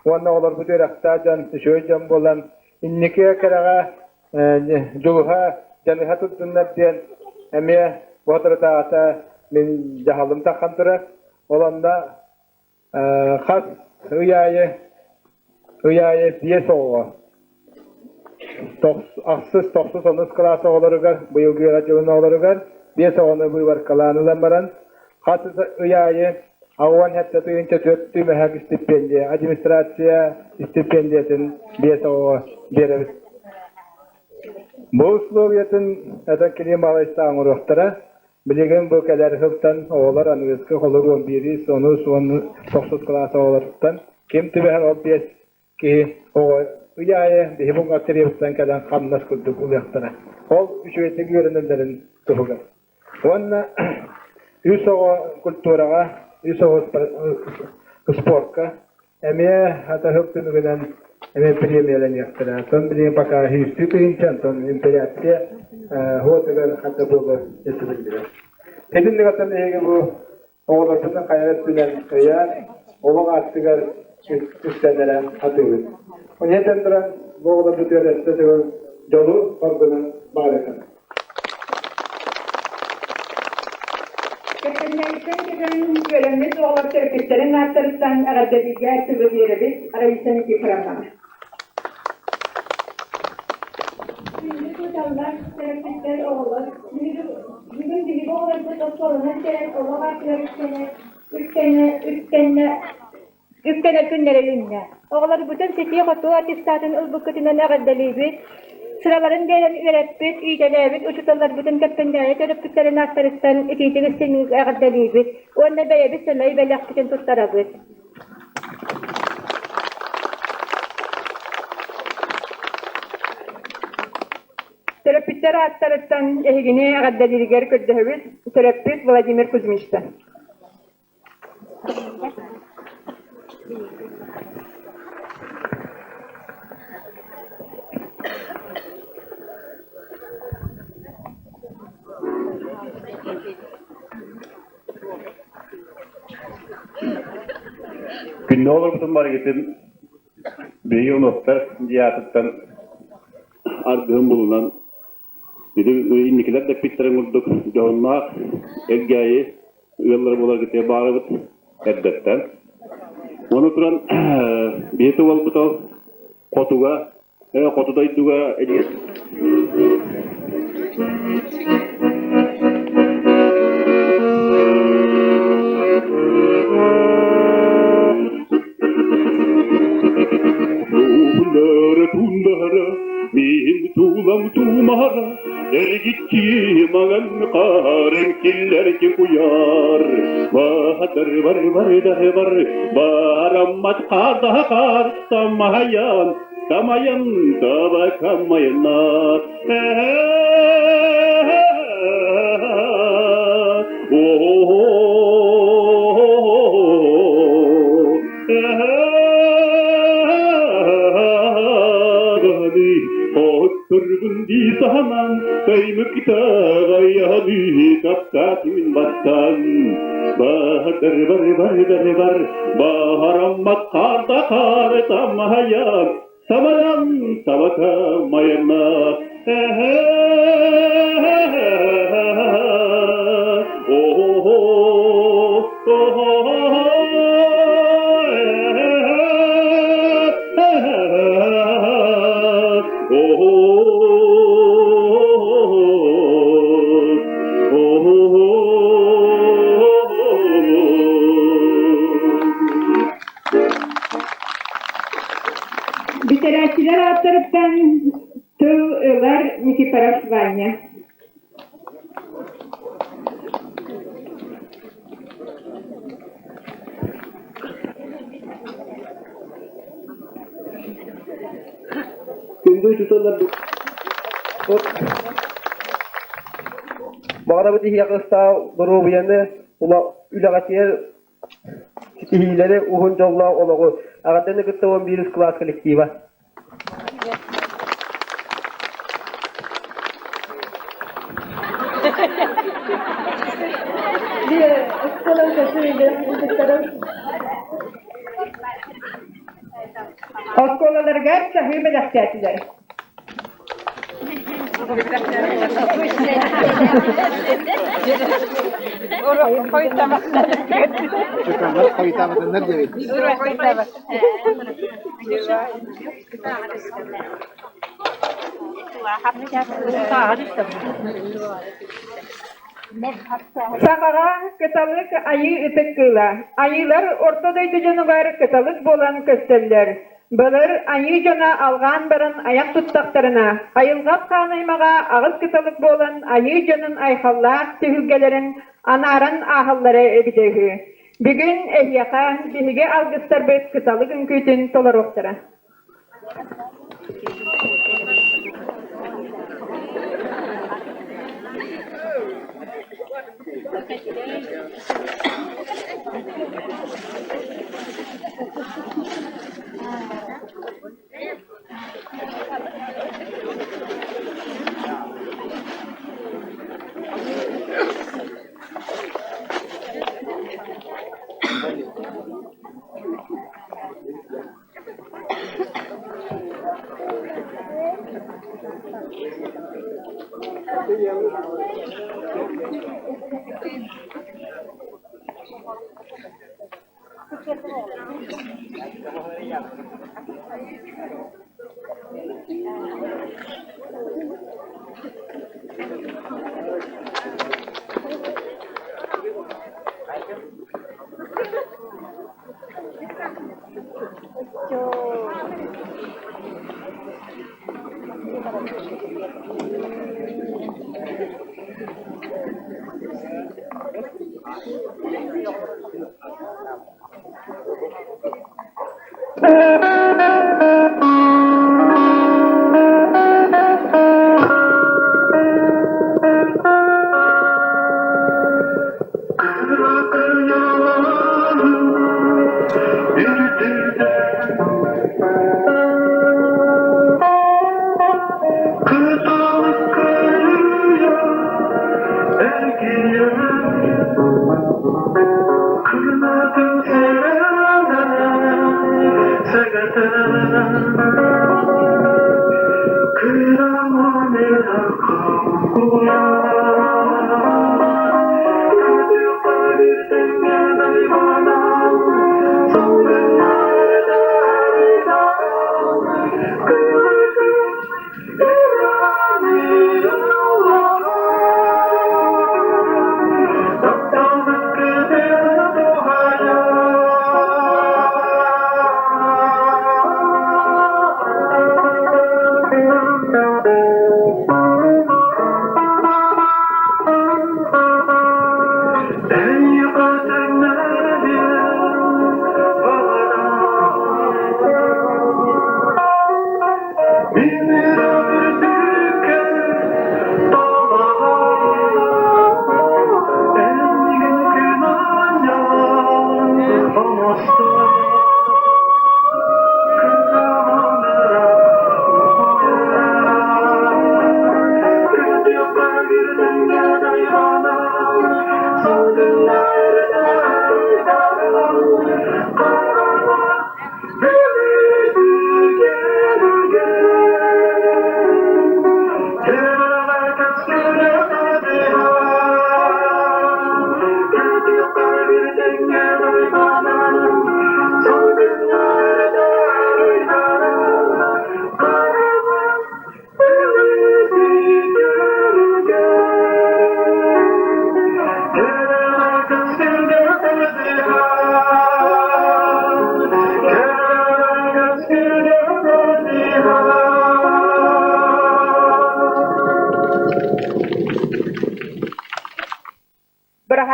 уонна оҕолорбут үөрэхтээх дьон, үчүгэй дьон буолан инники кэрэҕэ дьулуһа, дьаныһа турдуннар диэн эмиэ соторутааҕыта мин дьаһалым таххан турар. Ол онно хас ый аайы ый аайы биэс оҕоҕо ахсыс, тохсус, онус кылаас оҕолоругар, быйылгы үөрэх дьылын оҕолоругар биэс оҕону быыбаркалаан ылан баран, хас ый аайы 87 тыһыынча түмэһэх истипиэндийэ, администрация истипиэндийэтин биэс оҕоҕо биэрэбит. Бу условиятын это Клим Балайста оҥоруохтара. Билигин бу кэлэр сылтан оҕолор аныгыскы холур 11 онус уонна тохсус кылаас оҕолоруттан ким түбэһэр ол биэс киһи оҕо ый аайы биһи бухгалтериябыттан кэлэн хамнас курдук ылыахтара. Ол үчүгэйдик үөрэнэллэрин туһугар. Уонна үс оҕо культураҕа, үс оҕо спорка эмиэ атаһык түмүгүнэн эмиэ премияланыахтара. Онтон билигин пока сүүстүү тыһыынча, онтон имперация хуотугар ханна буолар этибиллибэт. Итинник атын эһиги бу оҕолорбутун хайа өттүнэн өйөөн, олох ааттыгар үктэнэрэ сатыыбыт. Ону этэн туран, бу оҕолорбутугар өссө төгүл дьолу, соргуну баҕарыаххын. Кэпсэннэриттэн кэлэн үөрэммит оҕолор төрөппүттэрин ааттарыттан эҕэрдэлииргэ тылы биэрэбит Раиса Никифоровна. Күндү учууталлар, төрөппүттэр, оҕолор, бүгүн биһиги оҕолорбут оскуоланан кэлэн олох аатыгар үктэнэ, үктэнэ, үктэннэ, үктэнэр күннэрэ үүннэ. Оҕолорбутун ситии-хотуу аттестатын ылбыккытынан эҕэрдэлиибит. Сыраларын биэрэн үөрэппит, иитэлээбит учууталларбытын Кэппэндээйи төрөппүттэрин ааттарыттан итиитик истиҥник эҕэрдэлиибит уонна бэйэбит сэмэй бэлэхпитин туттарабыт. Төрөппүттэр ааттарыттан эһигини эҕэрдэлииригэр көрдөһөбүт. Төрөппүт Владимир Кузьмичтан. Күндү олорбутун барыгытын биһиги онуоктар дьиэ аргыһын булунан ити инникилэр да эппиттэрин курдук дьоһуннаах Элгээйи ыаллара буоларгытыгар баарыбыт эрдэттэн. Ону туран биһиги уолбут ол хотуга Хоту дойдуга Ки маҥан хаарын киллэрки куйаар, Баһатар бар бар бар, бараммат хаардаһа хаар, тамаһайан, тамайан табакамайнар. Оттургун дии саһаман, таймыктаҕайаһаны таптаатымын баттан. Баһдар бар бар бар бар, баһараммат хаарда хаар тамаһайан, тамаран табата майанна. Бүтэрээччилэр ааттарыттан тыл ылар Никифоров Ваня. Күндү учууталларбыт баҕарабыт иһиэхэ ыстаал доруобуйаны үлэҕитигэр ситиһиилэри уһун дьоллоох олоҕу аҕарданы кытта 11 кылаас коллектива. Оскуолаларыгар чаһыы бэлэхтээтилэр. Сахаҕа кыталык айыы ытык кыыла. Айыылар орто дойду дьонугар кыталык буолан көстөллөр. Былыр айыы дьоно алҕаан баран айах туттахтарына, айылҕа хаан аймаҕа аҕыс кыталык буолан айыы дьонун айхаллаах түһүлгэлэрин анааран ааһаллара эбитэ үһү. Бүгүн эһиэхэ биһиги алгыстарбыт кыталык үҥкүүтүн толоруохтара.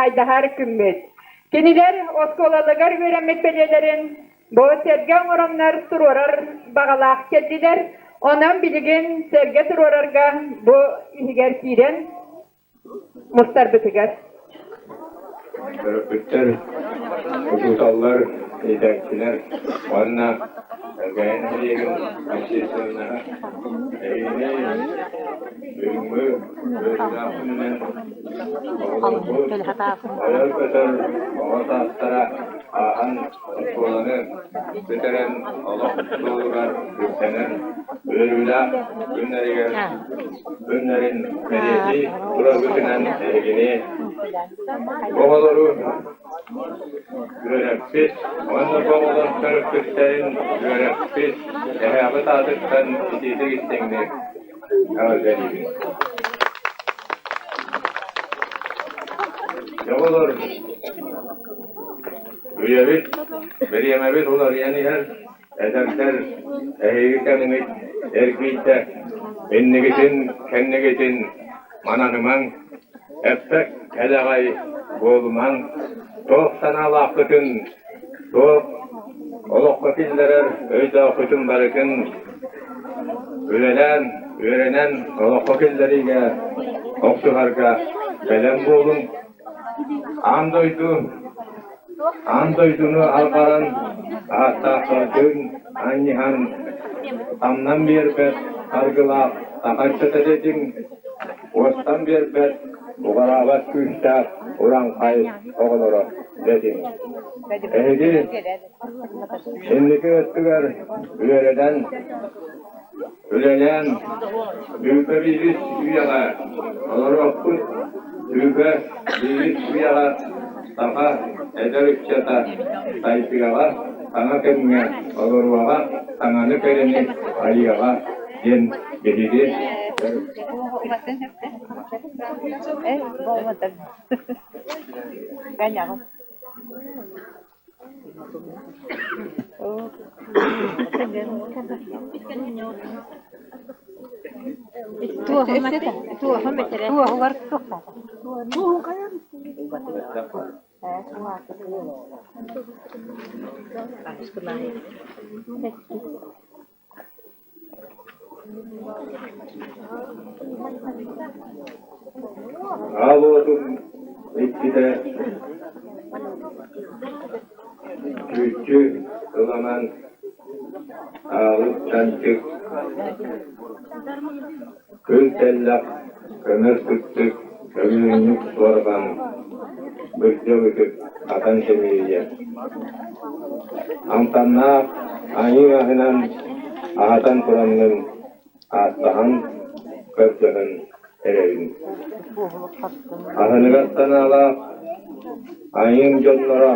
хачаҕайдаһар күммүт. Кинилэр оскуолаларыгар үөрэммит бэлиэлэрин бу сэргэ оҥороннор туруорар баҕалаах кэллилэр. Онон билигин сэргэ туруорарга бу иһигэр киирэн мустарбытыгар. Төрөппүттэр, учууталлар, иитээччилэр уонна Элгээйи нэһилиэгин общественноһа эһигини бүгүҥҥү үөрүүлээх күнүнэн оҕолорбут ойор-көтөр оҕо саастара ааһан оскуоланы бүтэрэн олох суолугар үктэнэн үөрүүлээх күннэригэр күннэрин бэлиэтии тураргытынан эһигини оҕолору үөрэппит уонна бу оҕолор төрөппүттэрин үөрэппит эһээҕит аатыттан итиитик истиҥник эҕэрдэлиибин. Оҕолор үйэбит, бириэмэбит уларыйан иһэр Эдэрдэр, эһиги кэмҥит эргийдэ, иннигитин, кэннигитин мананымаҥ, эппэк кэлэҕэй буолумаҥ, туох санаалааххытын, туох олоххо киллэрэр өйдөөххүтүн барытын үлэлээн, үөрэнэн олоххо киллэриигэ охсуһарга бэлэм буолуҥ. Аан дойду Аан дойдуну арҕаран, ааттаахтардыын анньыһан, самнан биэрбэт саргылаах саха ыччата уостан биэрбэт, уҕараабат күүстээх урааҥхай оҕолоро дэтиҥ. Эһиги инники өттүгэр үөрэнэн, Үлэлээн, Түүкэ биирис үйэҕэ олоруохпут, Түүкэ биирис үйэҕэ саха эдэр ыччата сайдыаҕа, саҥа кэмҥэ олоруоҕа, саҥаны кэрэни айыаҕа диэн биһиги Аал уотун иккитэ чүүччү ыланан аалык чанчык күл тэллэх көмөр сыттык көмүнньүк суорҕан бырдьа ытык хатан сэмиэйэ Амтаннаах айыы аһынан аһатан тураммын ааттаһан көрдөһөн эрэбин. Аһыныгас санаалаах айыым дьонноро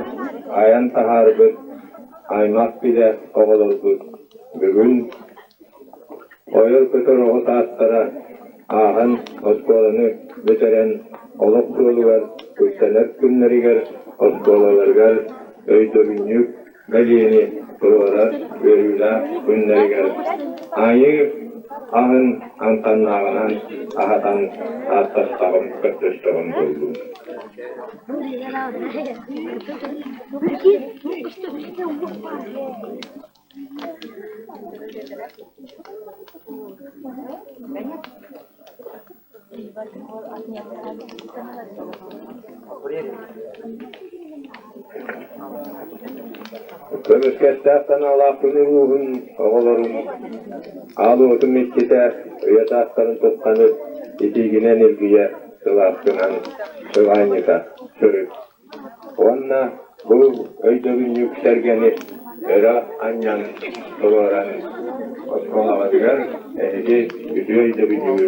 айан таһаарбыт аймах билэ оҕолорбут бүгүн Ойор-көтөр оҕо саастара ааһан оскуоланы бүтэрэн олох суолугар үктэнэр күннэригэр оскуолаларыгар өйдөбүнньүк бэлиэни туруорар үөрүүлээх күннэригэр айыы аһын амтаннааҕынан аһатан ааттастаҕым, көрдөстөҕүм буоллун. Көмүскэстээх санаалаах күн улууһун оҕолорун аал уотум иччитэ үйэ саастарын тухханы итиигинэн илгийэ сылааскынан сылаанньыта сырыт. Уонна бу өйдөбүнньүк сэргэни өрө анньан туруоран оскуолаҕытыгар эһиги үтүө өйдөбүнньүгү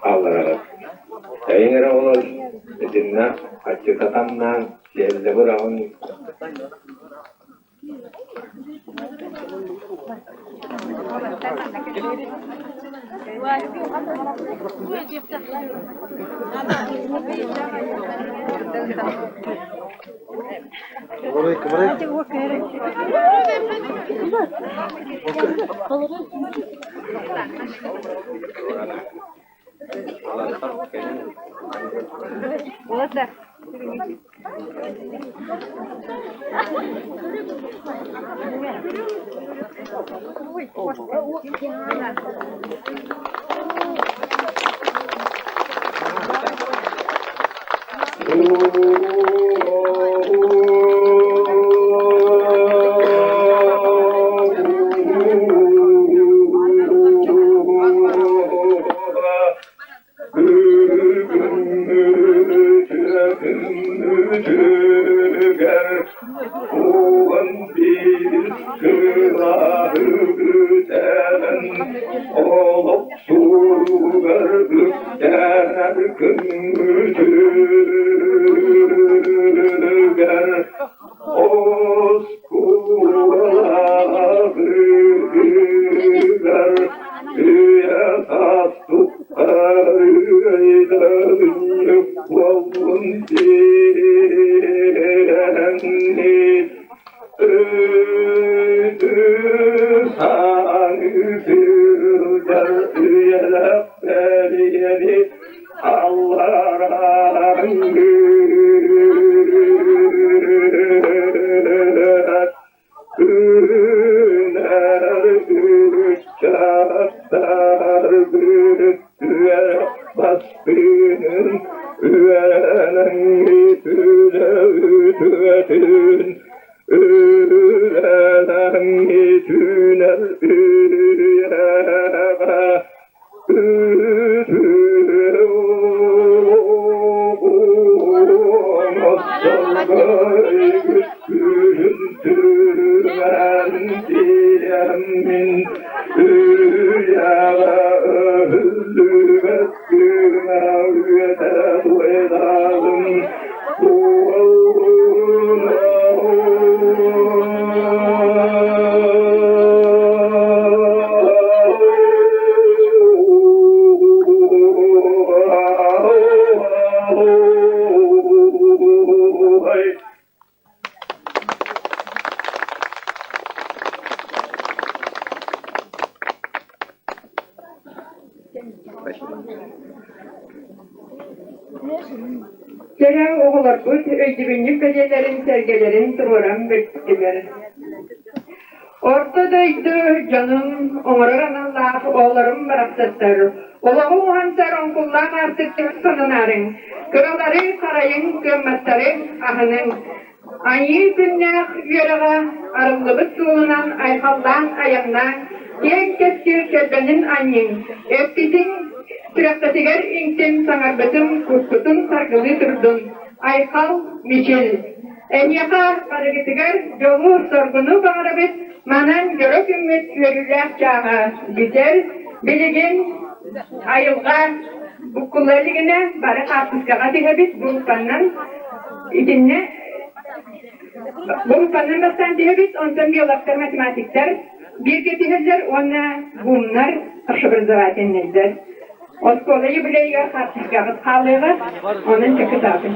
хааллараҕыт. Эйиҥ эрэ оҕолор итиннэ аччыта тамнаан сиэллэ быраҕын Күҥҥүтүгэр 11 кылааһы бүтэрэн олох суолугар үктэнэр күҥҥүтүгэр оскуолаҕытыгар үйэ-саас тухары өйдөбүнньүк буоллун диэҥҥит Өйдүү-саныы сылдьар үйэлээх бэлиэни аллараҥҥыт Үүнэр ыччаттаргыт үөрэх бастыҥын үөрэнэҥҥит үлэ үтүөтүн үлэлэҥҥит үүнэр үйэҕэ Кэрэ оҕолорбут өйдөбүнньүк бэлиэлэрин сэргэлэрин туруоран бүттүлэр. Орто дойду дьонун оҥорор аналлаах оҕолорум барахсаттар, олоҕу уһансар оҥкуллаах аартыктар сананаарыҥ, кыралары харайыҥ, кыамматтары аһыныҥ. Айыы күннээх үөрэҕэ арыллыбыт суолунан айхаллаан айаннааҥ, киэҥ кэскил кэргэнин анньыҥ, эппитиҥ сүрэххитигэр иҥтин, саҥарбытым куккутун саргылыы турдун, айхал, мичил. Эһиэхэ барыгытыгар дьолу-соргуну баҕарабыт, манан дьоро күммүт үөрүүлээх чааһа бүтэр. Билигин айылҕа буккулла илигинэ бары хаартыскаҕа түһэбит, группаннан итиннэ группаннан бастаан түһэбит, онтон биологтар, математиктар бииргэ түһэллэр уонна бумнар, общеобразовательнайдар. Оскуола юбилейыгар хаартыскаҕыт хаалыаҕа, онон чэ кытаатыҥ.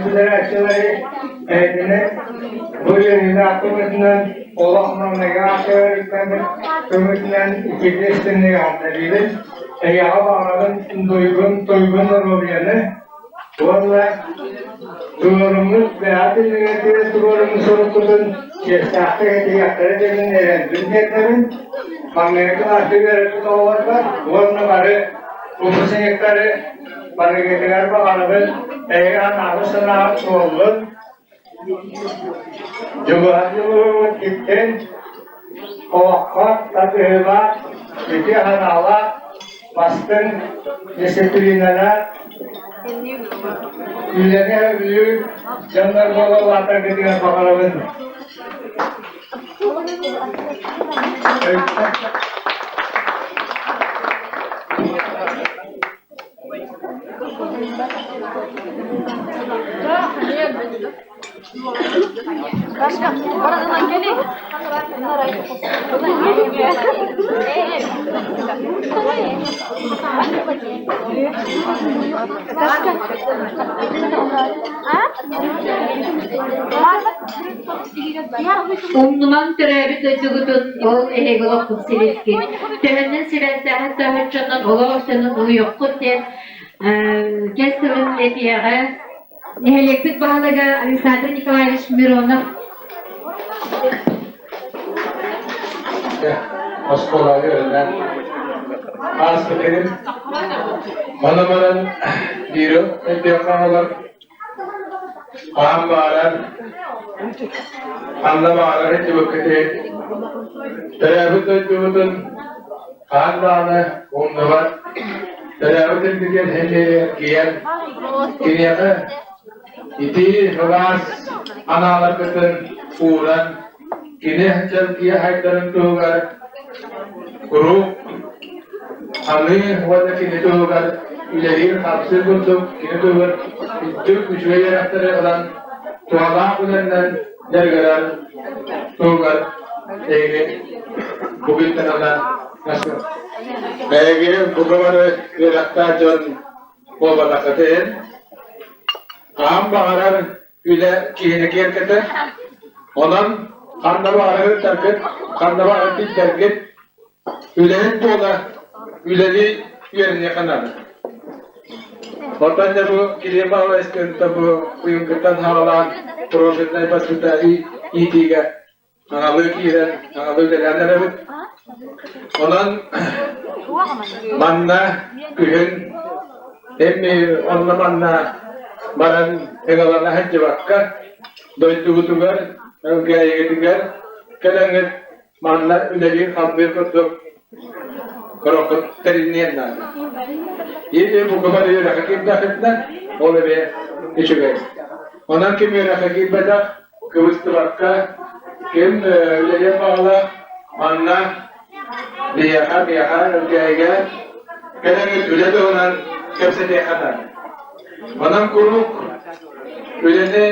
Федерациялары эһигини бу үөрүүлээх көмөтүнэн олох маҥнайгы аахсыйаларыттан көмөтүнэн итиитэ истиҥник эҕэрдэлиибин. Эйиэхэ баҕарабын дуйгун туйгун доруобуйаны уонна туруоруммут бэйэҕит иннигитигэр туруоруммут соруккутун чиэстээхтик этиһиэхтэрэ диэммин эрэлбин тиэрдэбин. Маҥнайгы кылааска үөрэппит оҕолорбор уонна бары выпускниктары барыгытыгар баҕарабын эһиги анаабыт санааҕыт туоллун. Дьулуһан дьулуһугут иттин, олоххо тардыһыылаах, үтүө санаалаах, бастыҥ дисциплиналаах, үлэни сөбүлүүр дьоннор буола улаатаргытыгар баҕарабын. Умнумаҥ төрөөбүт дойдугутун, ол эһиги олоххут силискит. Төһөннөн сибээстээххит төһөччөннөн олох өссөнөн уһуйуоххут диэн кэс тылын этиэҕэ. Нэһилиэкпит баһылыга Александр Николаевич Миронов. Оскуолаҕа үөрэнэн ааспытым. Маны-манан биир өйдүөххэ оҕолор Хаһан баҕарар, ханна баҕарар иччибиккитин, төрөөбүт дойдубутун хаһан даҕаны умнубат, төрөөбүт илгитин эргийэн, киниэхэ итии сылаас анааларгытын ууран, кини чэлгийэ сайдарын туһугар куруук Аныы уонна кини туһугар үлэлиир-хамсыыр курдук кини туһугар үрдүк үчүгэй үөрэхтэри ылан туһалаах үлэннэн дьарыгырар туһугар эһиги бу күнтэн ыла Эһиги бука бары үөрэхтээх дьон буолбатаххытын, хаһан баҕарар үлэ киһини киэргэтэр. Онон ханна баҕарар ыттаргыт, ханна баҕарар тиийдэргит үлэһит буола үлэлии үөрэниэххэ наада. Оттон дьэ бу Кирилл Павловичтыын бу уйуҥкуттан саҕалаан профильнай воспитание иитиигэ аналыы киирэн, аналыы үлэлээн эрэбит. Онон манна күһүн эми онно-манна баран ыгалана сылдьыбакка дойдубутугар, Элгээйигитигэр кэлэҥҥит манна үлэлиир-хамныыр курдук көрөххүт тэриниэн наада. Или бука бары үөрэххэ киирдэххитинэ, ол эмиэ үчүгэй. Онон ким үөрэххэ киирбэтэх, кыбыстыбакка, ким үлэлиэн баҕалаах, манна биһиэхэ, миэхэ, Элгээйигэ кэлэҥҥит үлэ туһунан кэпсэтиэххэ наада. Онон куруук үлэни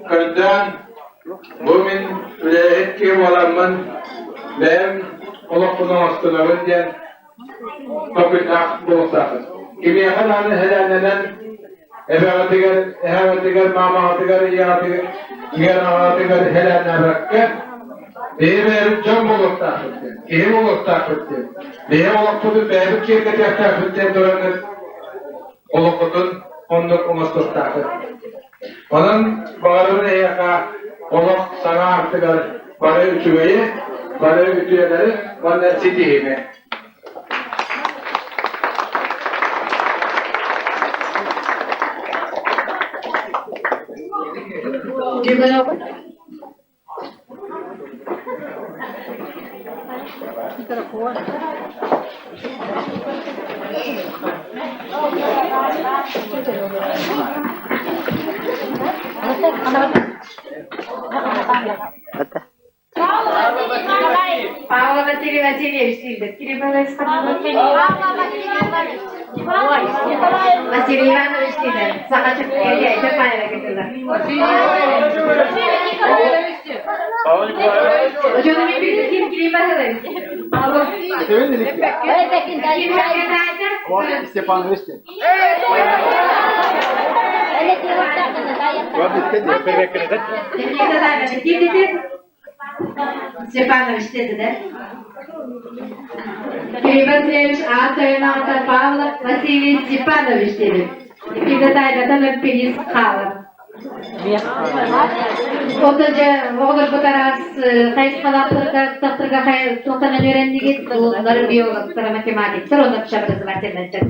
көрдөөн, бу мин үлэһит киһи буоламмын, бэйэм олохпун оҥостунабын диэн толкуйдаах буолуохтааххыт. Кимиэхэ даҕаны һэлээннэнэн эбэҕитигэр, эһэҕитигэр, маамаҕытыгар, ийэҕитигэр, аҕаҕытыгар һэлээннээбэккэ, биһи бэйэбит дьон буолуохтаахпыт диэн, киһи буолуохтаахпыт диэн, биһи олохпутун бэйэбит киэргэтиэхтээхпит диэн тураҥҥыт олоххутун оннук оҥостуохтааххыт. Онон баҕарабын эһиэхэ олох саҥа аартыгар бары үчүгэйи, бары үтүөлэри уонна ситиһиини. Павла Василий Васильевич дииллэр. Василий Иванович дииллэр. Саха Чапаева кытылар. Степанович. Степанович деді да? Кирилл Васильевич аат тойоноҕото Павлов Василий Степанович деді. Иккитэ тайгатан өппилиис хаалар. Ото дьэ оҕолорбут араас хайысхалаахтарга тахтарга туохтанан үөрэннигит улуннар биологтара, математиктар, онно общеобразовательнай дьон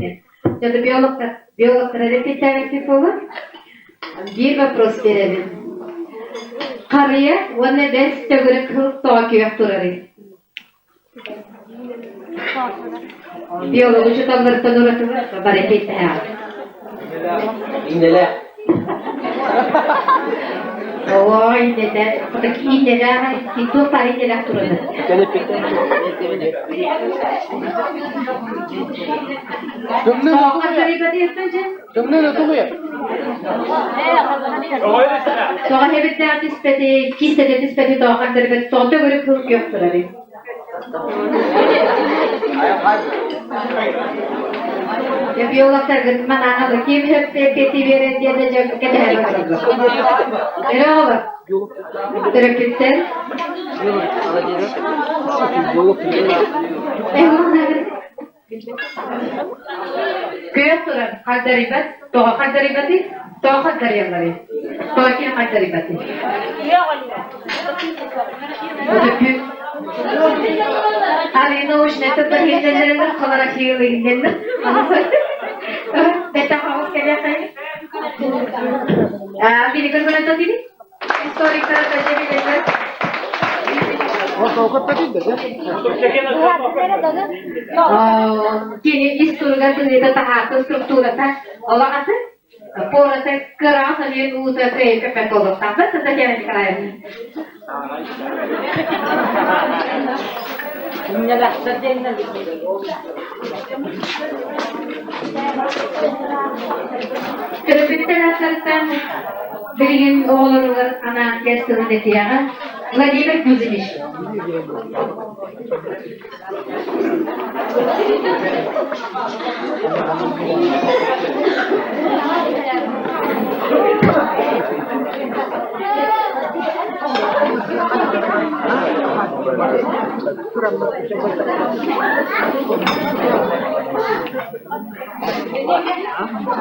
Дьэ, биологтар, биологтар эрэ буолар. Биир вопрос биэрэбин. Харыйа уонна бэс төгүрүк кыл тоҕо күөх турарый? Биолог учууталларыттан уратылар бары эппиэттэһэҕит. Иннэлэ. Ой, иннэтэ, иннэлэ, туох баар иннэлээх турары. Тоҕо хэбиттээх түспэти, киистэтэ түспэти тоҕо хандарбат, тоҕо төгүрүк кыл күөх турары. Биологтаргыт манаана ким эппиэти биэрэн диэн дьэ кэтэһэн олороллор. Эрэ оҕолор, төрөппүттэр. Күөх турар хардарыйбат, тоҕо хардарыйбатый? Тоҕо хардарыйалларый? Тоҕо ким хардарыйбатый? Арина научная тыллар хлорофилл Это хаос кэлиэхэй. Билигин көрөн Историктар билэллэр. Кини ис туругар тылыыта таһаатын структурата олох атын. Пората кыраҕас алиен уута кыайын көппөт буолуохтаахпыт Татьяна Николаевна. Төрөппүттэр ааттарыттан билигин оҕолоругар анаан кэс тылын этиэҕэ Владимир Кузьмич.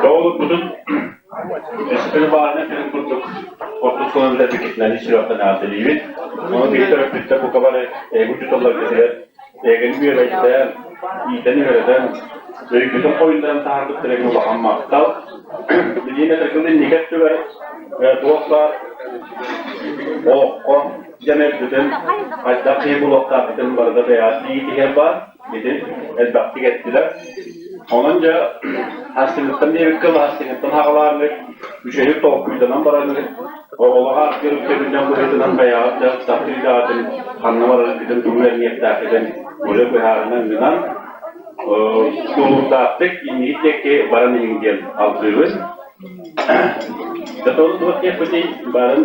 Оҕолорбутун Өскө баҕана сирин курдук ордук сылын бүтэрбиккитинэн ис сүрэхтэн эҕэрдэлиибит. Ону биһиги төрөппүттэр бука бары эһиги учууталларгытыгар эһигини үөрэйдээн, иитэн-үөрэтэн, өйгүтүн хойуннаран таһаарбыттарыгар улахан махтал. Билигин этэргин инники өттүгэр туох баар олоххо дьэмэрбитин, хайдах киһи булуохтаахпытын барыта бэйэҕит иитиһэр баар. Ити элбэхтик эттилэр. Онон дьэ астыҥыттан диэбиккэ астыҥыттан хаҕалааннык, үчүгэйдик толкуйданан бараннык, оҕолоох ааттыыр үктэбинэн быһыытынан бэйэҕит да таптыыр идэҕитин ханна бараргытын тугу эрниэхтээххитин уже быһаарынан гынан. Тулуурдаахтык инники диэки баран иһиҥ диэн алгыыбын. Дьэ, туох диэхпитий, баарын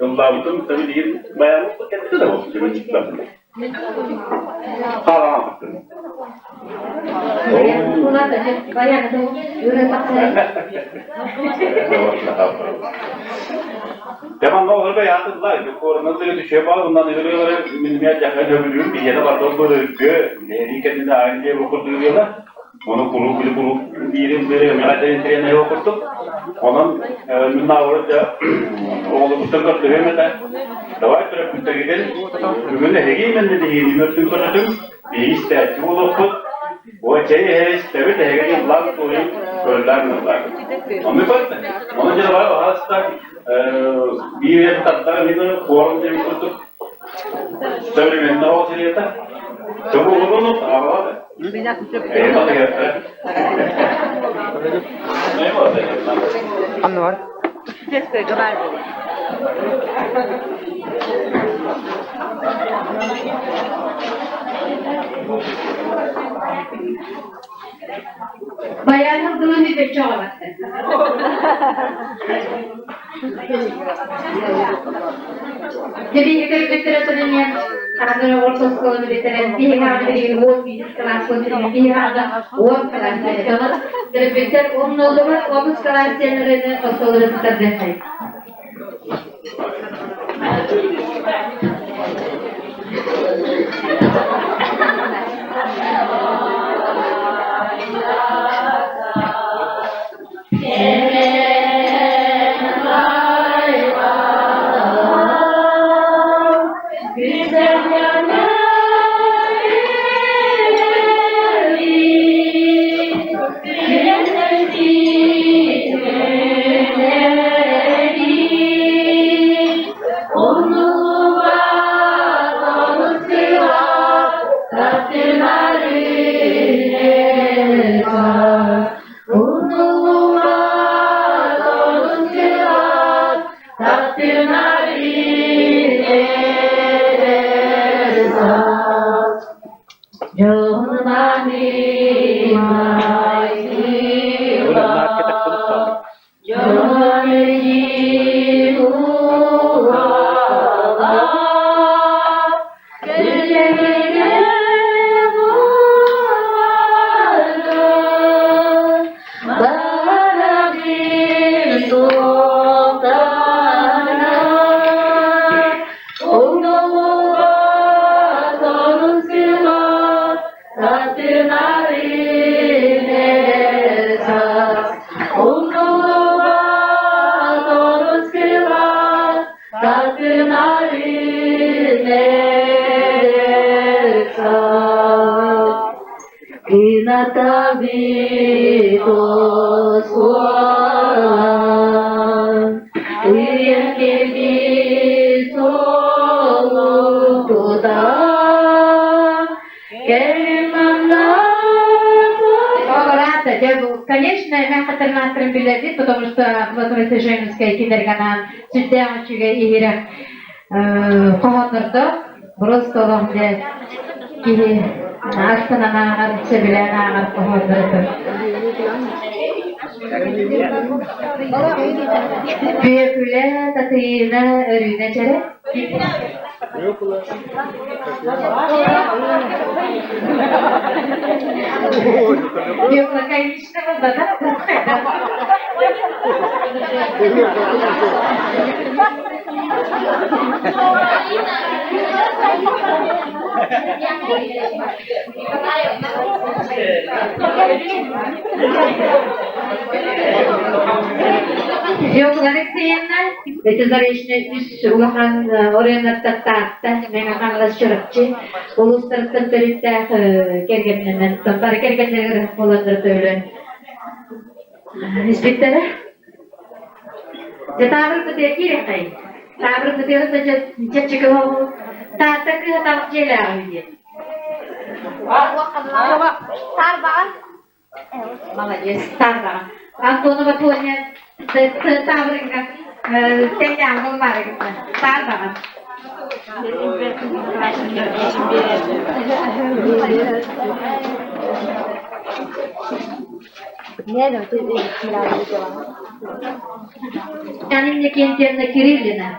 ыллаабытым билигин баяммыт кэлбитэ да буолсу, Хаалаабыппын. Дьэ, манна олорго яатыллар, куорунан да түшө баар, оннан ыгырыылары минимия дьаха нөбүлүүр, биһиэнэ бардор бырыргы, нэри кэннинэ аан диэ бу курдук Ону куруук били куруук биирин бири эмэҕэ тренер курдук. Онон мин наоборот дьэ оҕолорбуттан көрдөһүөм этэ. Давай төрөппүттэргитин бүгүн эһиги именно биһигини мөртүн көрөтүм, биһиги истээччи буолуохпут. О чэй эһэ истэбит, эһиги ыллаан туойун көрүлээн ыллаан. Ону көрдө. Ону дьэ давай баһаалыста биир тартара мин форум диэн курдук современный оҕо серията. Чобугуну аҕалады. Аннар. Баянның тылын бүтөччү оҕолордор. Биһиги төрөппүттэрэ төнөнүөн хаһан орто оскуоланы бүтэрэн биһиги аҕа билигин 11 кылаас биһиги аҕа 10 кылаас диэн төрөппүттэр умнуллубат 10 кылаас диэн ырыаны оскуоланы тутардыаххай. Конечно, мен хатырнааттарын билэбит, потому что Платон Серженовская кинерганан сүрдээх үчүгэй иһирэх хоһооннордо просто олох дьэ киһи астынан ааҕар, сөбүлээн ааҕар хоһооннордор. Бүөкүлэ, Татыйыына, Өрүүнэ чэрэ. Бүөкүлэ, конечно, да. Йокулар Алексеевна, эти заречный үс улахан оройуоннартан Таатта, Мэҥэ Хаҥалас, Чурапчы улуустарыттан төрүттээх кэргэннэнэн, бары кэргэннэригэр буоланнар төлөөн испиттэрэ. Дьэ таабыр кытыа киирэххэй. Таабыр кытыа чэпчэки оҕу Таатта кыыһа таах дьиэлээҕи диэн. Тарбаҕан. Молодец, тарбаҕан. Антонова Тоня таабырыҥҥа тэҥнээҕин баарыгытна. Тарбаҕан. Анна Иннокентьевна Кириллина.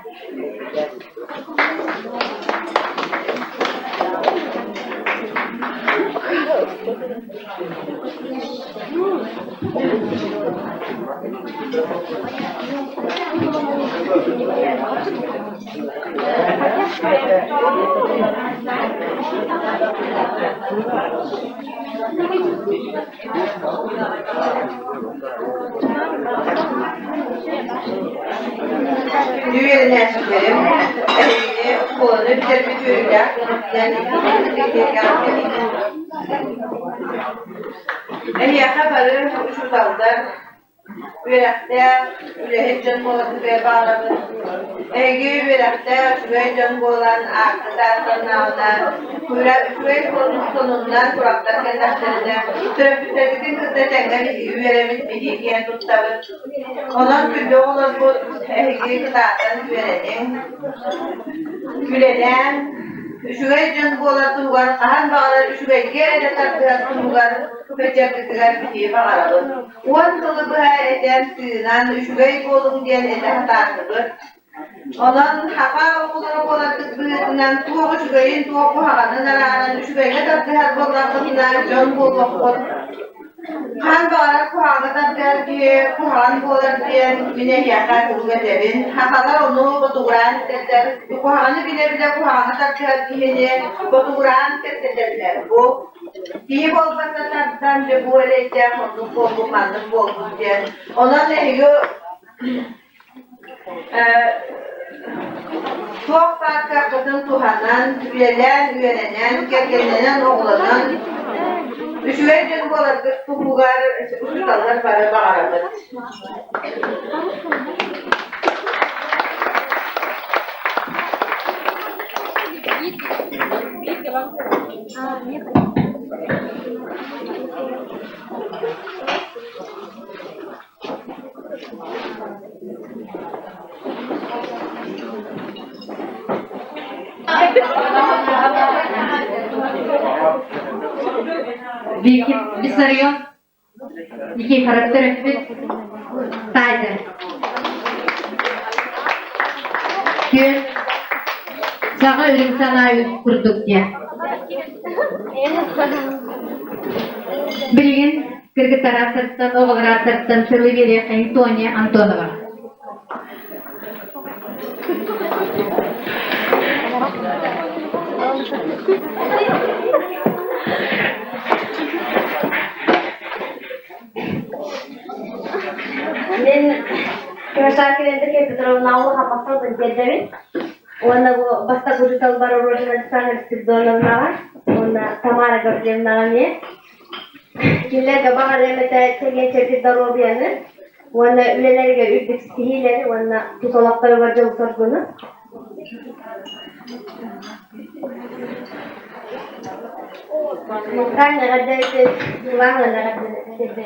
Үөрэнээччилэрим эһигини оскуоланы бүтэрбит үөрүүлээх күнүнэн Эһиэхэ бары учууталлар Үөрэхтээх, үлэһит дьон буоларгытыгар баҕарабын. Эһиги үөрэхтээх, үчүгэй дьон буолан ааккыт ааттаннаҕына, үчүгэй сонуннар, сурахтар кэллэхтэринэ, төрөппүттэргитин кытта тэҥҥэ биһиги үөрэбит, биһиги киэн туттабыт. Онон күндү оҕолорбут, эһиги кытаатан үөрэниҥ, үлэлээн, үчүгэй дьон буолар туһугар хаһан баҕарар үчүгэйгэ эрэ тардыһар туһугар сылдьаргытыгар биһиги баҕарабыт. Уон сылы быһа этэн, тыынан, үчүгэй буолуҥ диэн этэ сатаатыбыт. Онон саха оҕолоро буоларгыт быһыытынан туох үчүгэйин, туох куһаҕанын арааран үчүгэйгэ тардыһар буоллаххытына дьон буолуоххут. Хаһан баҕарар куһаҕаҥҥа тардыһар киһи куһаҕан буолар диэн мин эһиэхэ куруук этэбин. Сахалар ону ботугураан этэллэр. Куһаҕаны билэ-билэ куһаҕаҥҥа тардыһар киһини ботугураан кэпсэтэллэр. Бу Киһи буолбакка тардан дьэ бу эрэйдээх оннук буолбут, маннык буолбут диэн. Онон эһиги туох баар кыаххытын туһанан, үлэлээн, үөрэнэн, кэргэннэнэн, оҕолонон, үчүгэй дьон буоларгыт туһугар учууталлар бары баҕарабыт. Виссарион Никифоров төрөппүт таайдар. Күөл саҕа үрүҥ санаа курдук диэн. Билигин кыргыттар ааттарыттан, оҕолор ааттарыттан тылы биэриэххэйин Тоня Антонова. Мин Кирасакина Петровна улахан тиэрдэбин. Уонна бу бастакы учууталбар Рожина Александра Спиридоновнаҕа уонна Тамара Гаврильевнаҕа эмиэ. Кинилэргэ баҕарыам этэ чэгиэн-чэбдик доруобуйаны уонна үлэлэригэр үрдүк ситиһиилэри уонна тус олохторугар дьолу-соргуну. Мукаан эҕэрдэ Сулаан эҕэрдэ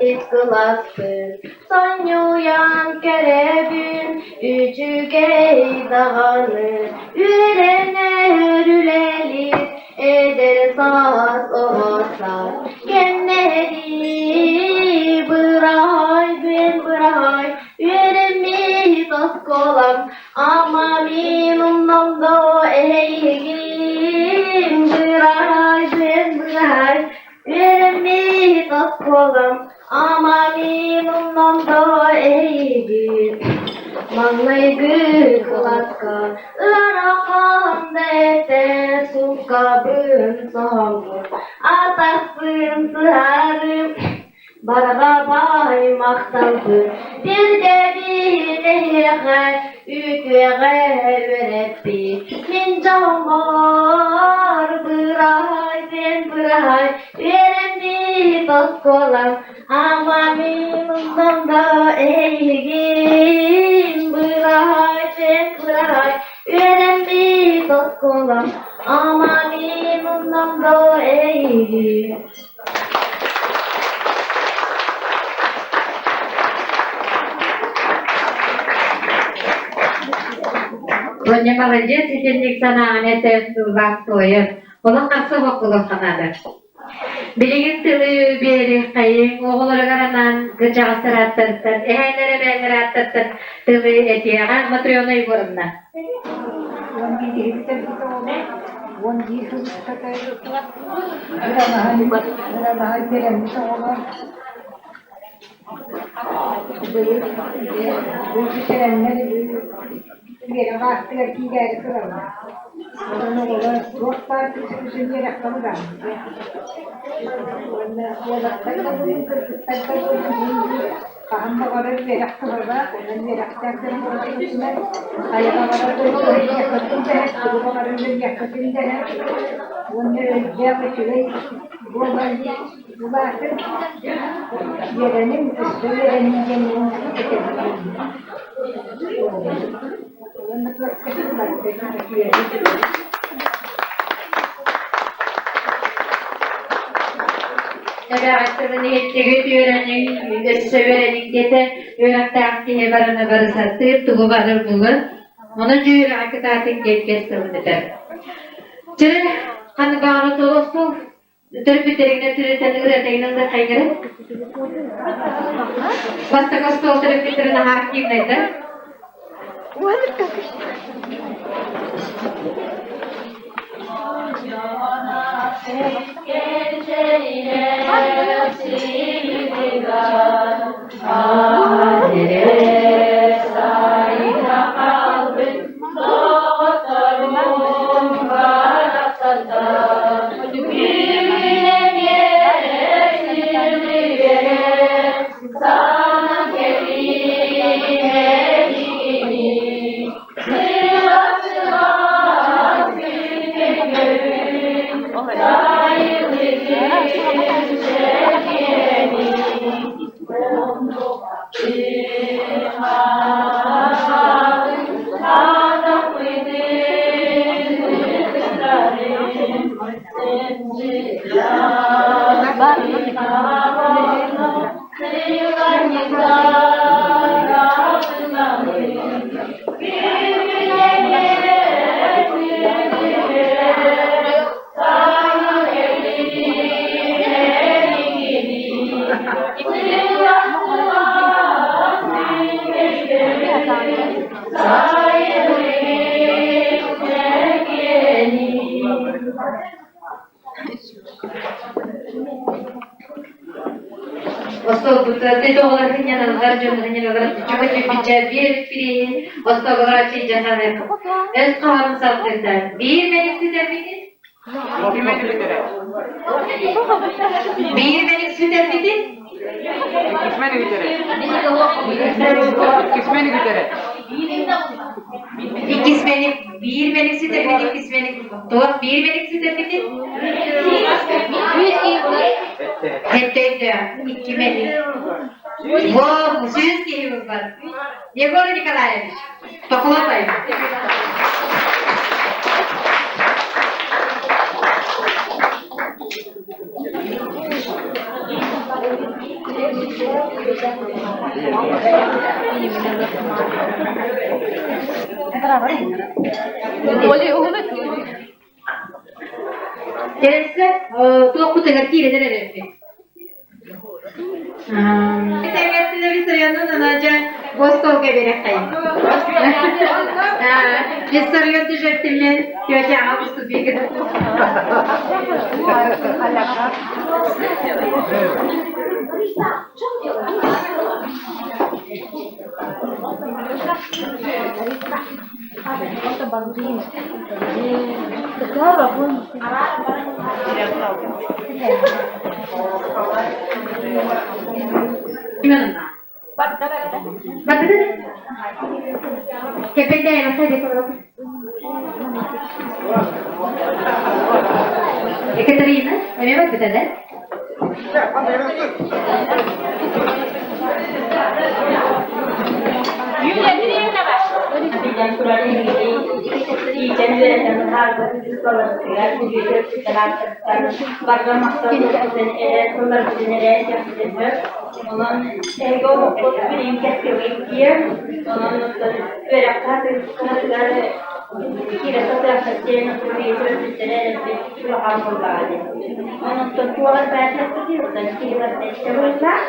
Иккыласпын сонньуйан кэрэбин, үчүгэй даҕаны үөрэнэр үлэлиир эдэр саас оҕо саас кэмнэри быраай бүөн быраай үөрэммит оскуолам Ама мин умнам доо эһэйигин быраай бүөн быраай үөрэммит оскуолам Ама мин умнам доо эһэйигин Маҥнайгы кылааска ыарахан да этэ сумкабын соһоммун атахпын сыһарым Барҕа баай махталбын тирдэбин эһиэхэ, үтүөҕэ үөрэппит мин дьоммор быраай диэн быраай үөрэммит оскуолам ама мин умнам да эйигин быраай диэн быраай үөрэммит оскуолам ама мин умнам. Ондо эйиги. Тоня молодец, итинник санааҕын этэн тыллаах туойан, олох харса боккулуохха наада. Билигин тылы биэриэххэйиҥ, оҕолоругар анаан кырдьаҕастар ааттарыттан, эһээлэр эбээлэр ааттарыттан тылы этиэҕэ Матрена Егоровна. 11 сыл устата ыранаһан үөрэммит оҕолор быйыл бу бүтэрэннэр үөрэх аартыгар киирээри тураллар. Онон оҕолор туох баар күүскүтүн үөрэххэ угааммыта. Уонна уолаттар да буоллун, кыргыттар да буоллун хаһан баҕарар үөрэх туһалаах, онон үөрэхтээх дьон буоларгытынан хайа баҕарар дойдуга иһиэххитин дэһэр, тугу баҕарар үөрүйэххитин дэһэр уонна өйдөөх үчүгэй буолан улаатыҥ, үөрэниҥ, өссө үөрэниҥ диэн мин этэбин. Уонна туохха Эбээҕиттэн иһиттигит үөрэниҥ, өссө үөрэниҥ диэтэ, үөрэхтээх киһи барыны бары сатыыр, тугу барыр булар. Онон дьэ үөрэҕи кытаатыҥ диэн кэс тылын этэр. Чэ, ханнык баҕара туолуохсул, төрөппүттэригинэн түрүтэн ырыатайынан да хайгары. Бастакы остуол төрөппүттэрин аһаа активнайдар. Остуолбутугар дьоннорунньаналар чөкөтүппүччэ биир бирииһин остуолугар чыйдьаханы өс хоһоон салгыта биир мэник сүтэрбитин биир мэник сүтэрбитин Иккис мэник биир мэник сүтэрбит иккис мэник туох биир мэник сүтэрбитин Хэттөйдө икки мэник Во, сүүс киһи булбат. Егор Николаевич, похлопаем. Кэлсэ, туохпутугар киирэн эрэрбит. Виссарионун ана дьэ гостолга береххайын. Виссарион түжеттиммен тетяға уступигин. Екатерина, эмиэ барбыта да? Биллэн турар, эһигини иитэн үөрэтэн таһаарбыт учууталларбытыгар, үтүө ааттарыттан барҕа махтал тылбытын эрэ тылларбытын эрэ этиэхпитин сөп. Онон эһиги олоххут билигин кэскилгит диэн, онон үөрэххэ кыһатыгар киирэ сатыаххыт диэн биһиги төрөппүттэрэ эрэлбит улахан буоллаҕа дии. Онон туох элбээтиэхпитий, оттон киһи барыта истэ буоллаах.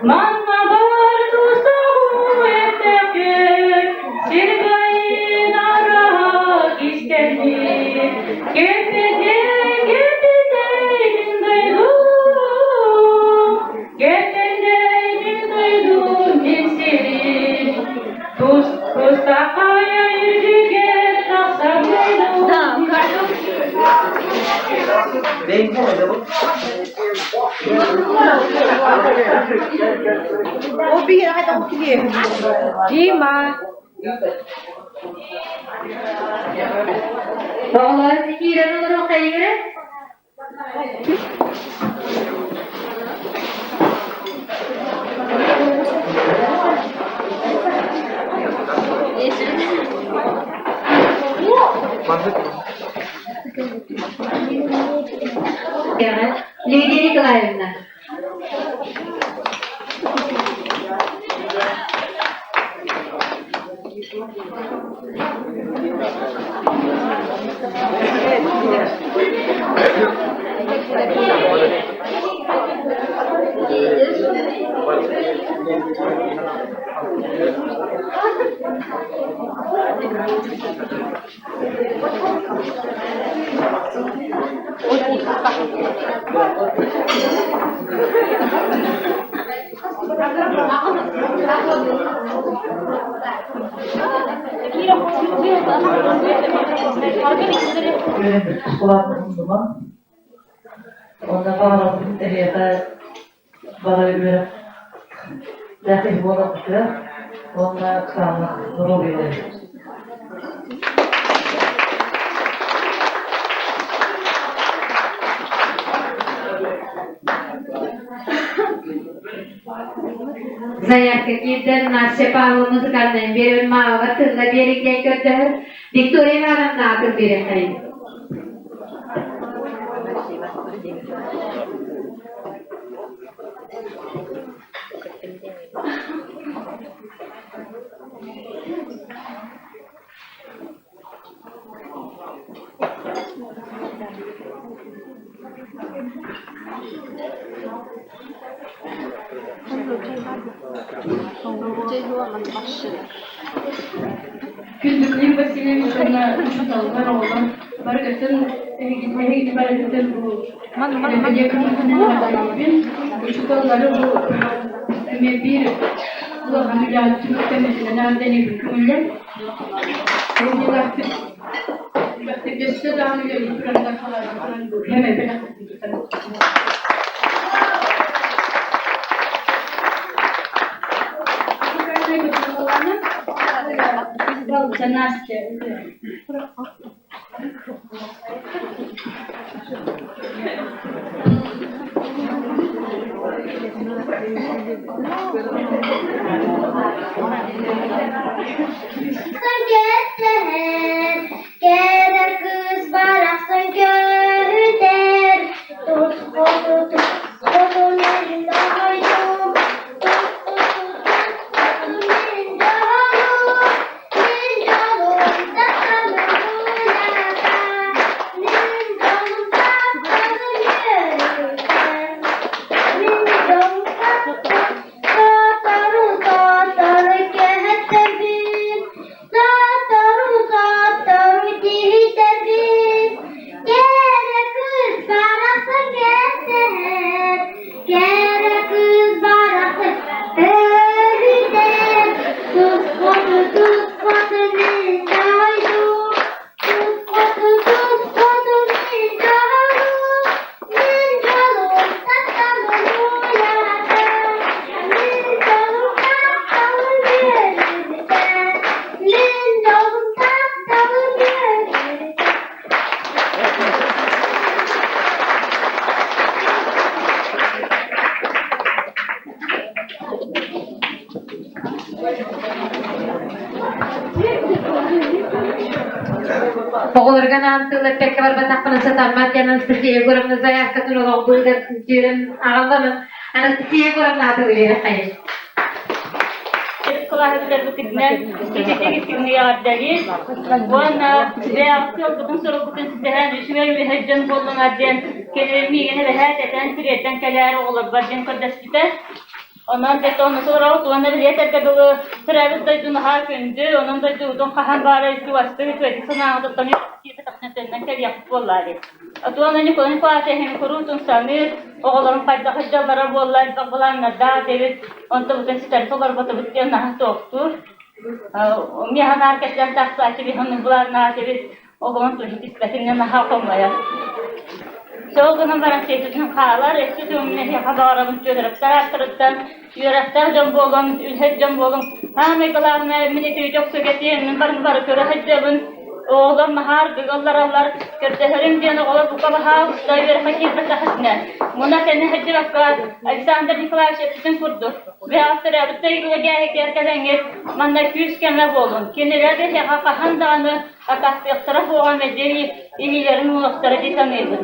Манна бар тусаҕу эттэххин, Сирбайын араһа кистэммит, Кэппэтэ, кэппэтэ мин дойдум, Кэппэтэ мин дойдум, мин сирим. Тус тустаххайа үрдүгэр тахсар дойдум. Дима! Оҕолор киирэн олоруоххайыгы? Лидия Николаевна. Улаатынныман Онно баҕарабын эһиэхэ бары үөрэх киһи буоларгытыгар уонна саамах доруобуйалары. Заявка киирдэ Настя Павловна музыкальнай биэрэн маава тылла биэрин көрдөһөр Виктория Ивановна атын биэриэххэйин. Күндү Васильевич уонна учууталлар, оҕолор бары көтөн эһигини барыгытын бу учууталлары бу эмиэ биир улахан үлэҕэ түмүктэммитинэн эҕэрдэлиибин көҥүллэр. Өссө даҕаны үлэлии турарыгар халаабытынан кэм эбэлэхпитин тутан. Балта Настя. Кэрэ кыыс барахсан көһүтэр, Тус хоту тус хоту мин дойдум, Тус хоту тус хоту мин дьолум, Мин дьолум тапталым кулата, Мин дьолум тапталым үөрүүтэ, Мин дьолум тапталым Сотору сотору кэһэттэрбин, Сотору сотору. Оҕолорго анаан тыл эппэккэ барбатахпына сатаммат диэн Анастасия Егоровна заявкатын олоҕбутугар түөрэн аҕалламын Анастасия Егоровна атылыыр хайын. Кылааһыттарбытынан ититик истиҥник эҕэрдэлиир уонна бэйэҕит сыалбытын-сорукпутун ситиһэн үчүгэй үлэһит дьон буоллуҥар диэн кини миигин эбэһээт этэн тириэрдэн кэлээр оҕолорбор диэн көрдөспүтэ. Онон дьэ онно олоробут уонна билиэтэргэ дылы төрөөбүт дойду наһаа күндү, онон дойдубутун хаһан баара чугастык үчүгэйдик санааҕытыттан үөрэхтиир төннөн кэлиэхпит буоллаа дии. Отуона Николай Николаевич эһэни куруутун саныыр, оҕолорум хайдах сылдьаллара буолла, элбэх былааннардаах диэбит, онтубутун ситэри толорботубут диэн наһаа туохтуур. Миэхэ наар кэпсээн тахсааччы биһи былааннаах диэбит, Оҕоҕун туһу түспэтиннэ наһаа хомойор. Сол гынан баран сиэтитин хаалар, өссө түҥҥэ эһиэхэ баҕарабын Федоровтар ааттарыттан үөрэхтээх дьон буолуҥ, үлэһит дьон буолуҥ. Саамай главное, мин ити дьоксугэтиэм, мин бары бары көрө сылдьабын. Оҕолор наһаа аргыгаллараллар, көрдөһөрүм диэн оҕолор бука баһаалыста үөрэххэ киирбэтэххитинэ, муна тэнэ сылдьыбакка Александр Николаевич эппитин курдук, бэйэҕит төрөөбүт дойдуга кэлэҥҥит манна күүс-көмө буолуҥ. Кинилэр эһиэхэ хаһан даҕаны атахтыахтара суоҕа мэлдьи илиилэрин уунуохтара дии саныыбын.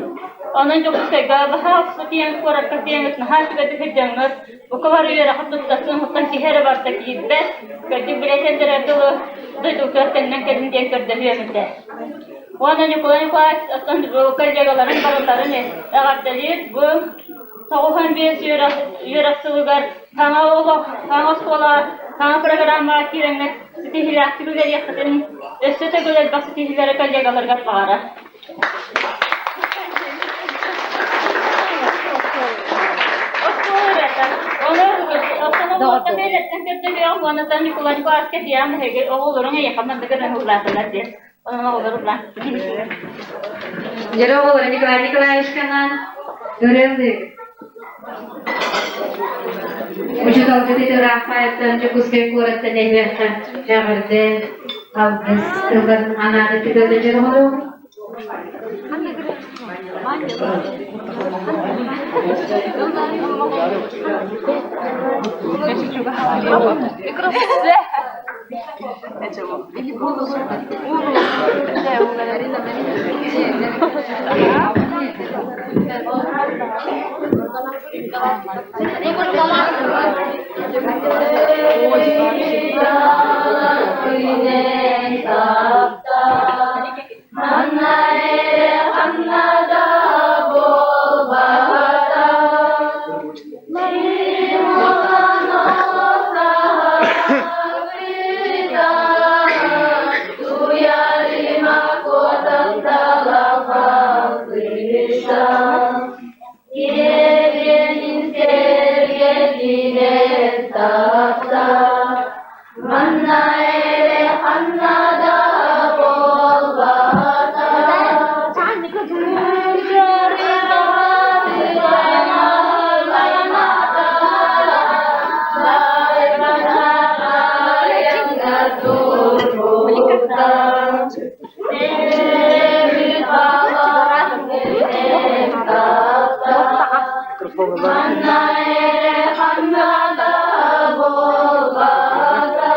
Онон Дьокуускайга баһаалыста тиийэн куоракка тиийэҥҥит наһаа үчүгэйдик сылдьаҥҥыт, бука бары үөрэххэ туттарсын оттон киһи эрэ барыта киирбэт, кырдьык билэтэллэрэ дылы дойдутугар төннөн кэлин диэн көрдөһүөм этэ. Уонна Ньукулай Николаевич оттон коллегаларын барыларын эҕэрдэлиир бу 95 үөрэх үөрэх сылыгар саҥа олох, саҥа оскуола, саҥа программаҕа киирэҥҥит ситиһиилээхтик үлэлиэххитин өссө төгүл элбэх ситиһиилэри коллегаларгар баҕарар. Ону бэйэлэриттэн көрдөһүөҕүм уонна Николай Николаевичка этиэҕим эһиги оҕолоруҥ эйиэхэ маннык гына уһулаатылар диэн. Онон оҕолор улаан. Дьэ оҕолор Николай Николаевичканан ырыалыы. Учууталгыт ити ыраахпайыттан Дьокуускай куораттан эһиэхэ эҕэрдэ алгыс тылларын анаан эппит дьон оҕолор. Манна эрэ ханна да буолбата Манна эрэ ханна да буолбата Манна эрэ ханна да буолбата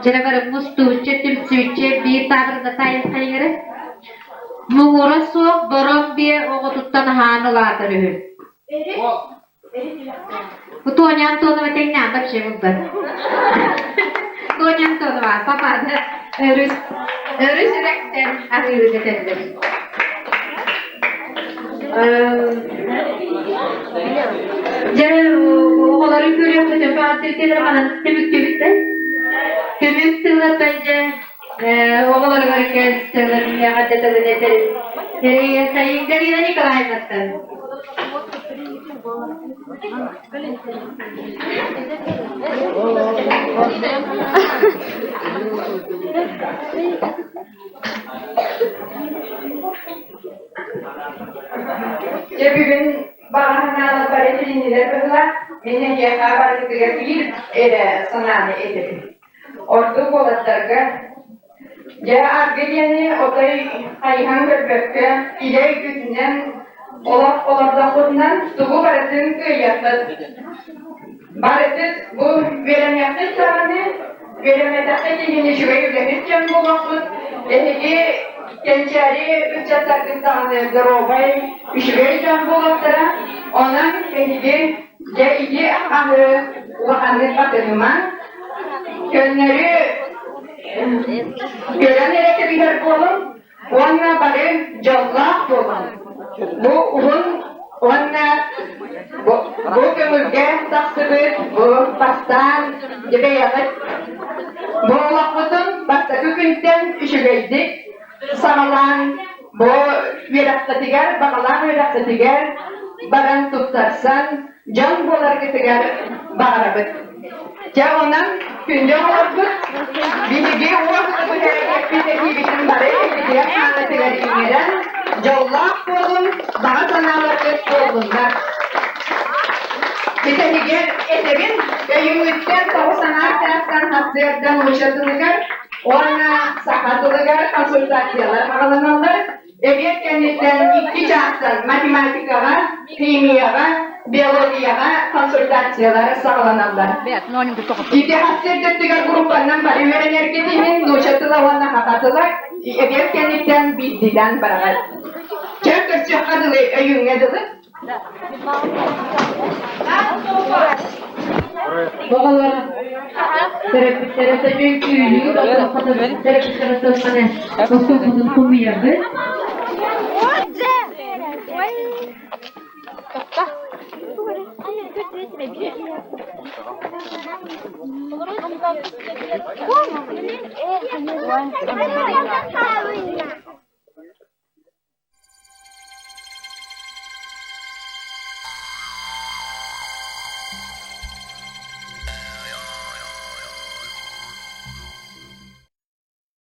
Дьэ бары мустуучча, түмсүүччэ биир таабырына таайыаххайыҥары. Муҥура суох бороҥ биэ оҕотуттан аһаан улаатар үһү. Бу Тоня Антонова тэҥнээн вообще булбат. Тоня Антонова, папа, өрүс, өрүс үрэхтэн аһыыры этэллэр. Дьэ, оҕолору көрүөхпүтүн баҕар манан түмүктүүбүт да. Түмүк тылыттан дьэ оҕолоругар кэлсэлэр эҕэрдэ тылын этэрин. Галина Николаевнаттан. Дьэ бүгүн баҕа санаалар бары билиннилэр быһыылаах. Мин эһиэхэ барытыгар биир эрэ санааны этэбин. Ордук уолаттарга Дьэ, аргы диэни отой хайыһан көрбөккө, илэ өйгүтүнэн олох олордоххутунан тугу барытын кыайыаххыт. Барытыт бу үөрэммэххит даҕаны, үөрэммэтэххит иһин үчүгэй үлэһит дьон буолуоххут. Эһиги кэнчээри ыччаттаргыт даҕаны доруобай, үчүгэй дьон буолуохтара. Онон эһиги дьэ ити аһы улаханнык батыһымаҥ. Көннөрү Көрөн эрэ кэбиһэр буолуҥ уонна бары дьоллоох буолуҥ. Бу уһун уонна бу, бу көҥүлгэ тахсыбыт бу бастаан бэйэҕит бу олохпутун бастакы күнтэн үчүгэйдик саҕалаан бу үөрэххитигэр, баҕалаах үөрэххитигэр баран туттарсан дьон буоларгытыгар баҕарабыт. Дьэ онон күндү оҕолорбут, биһиги уон эппит этиибитин бары эппитигэр хаанытыгар иҥэрэн, дьоллоох буолун, баҕа санааларгыт туоллуннар. Бүтэһигэр этэбин, өйүҥүттэн тоҕус аҥаар чаастан сарсыарда нуучча тылыгар уонна саха тылыгар консультациялар аҕаланаллар. Эбиэт кэнниттэн икки чаастан математикаҕа, химияҕа, биологияҕа консультациялар саҕаланаллар. Ити сарсыардаттыгар группаннан бары үөрэнэргит иһин нуучча тыла уонна саха тыла эбиэт кэнниттэн биирдиилээн бараҕыт. Чэ, көрсүөххэ дылы, өйүүҥҥэ дылы. Оҕолор төрөппүттэрэ үҥкүүлүү төрөппүттэрэ тылланы остуолбутун хомуйабыт.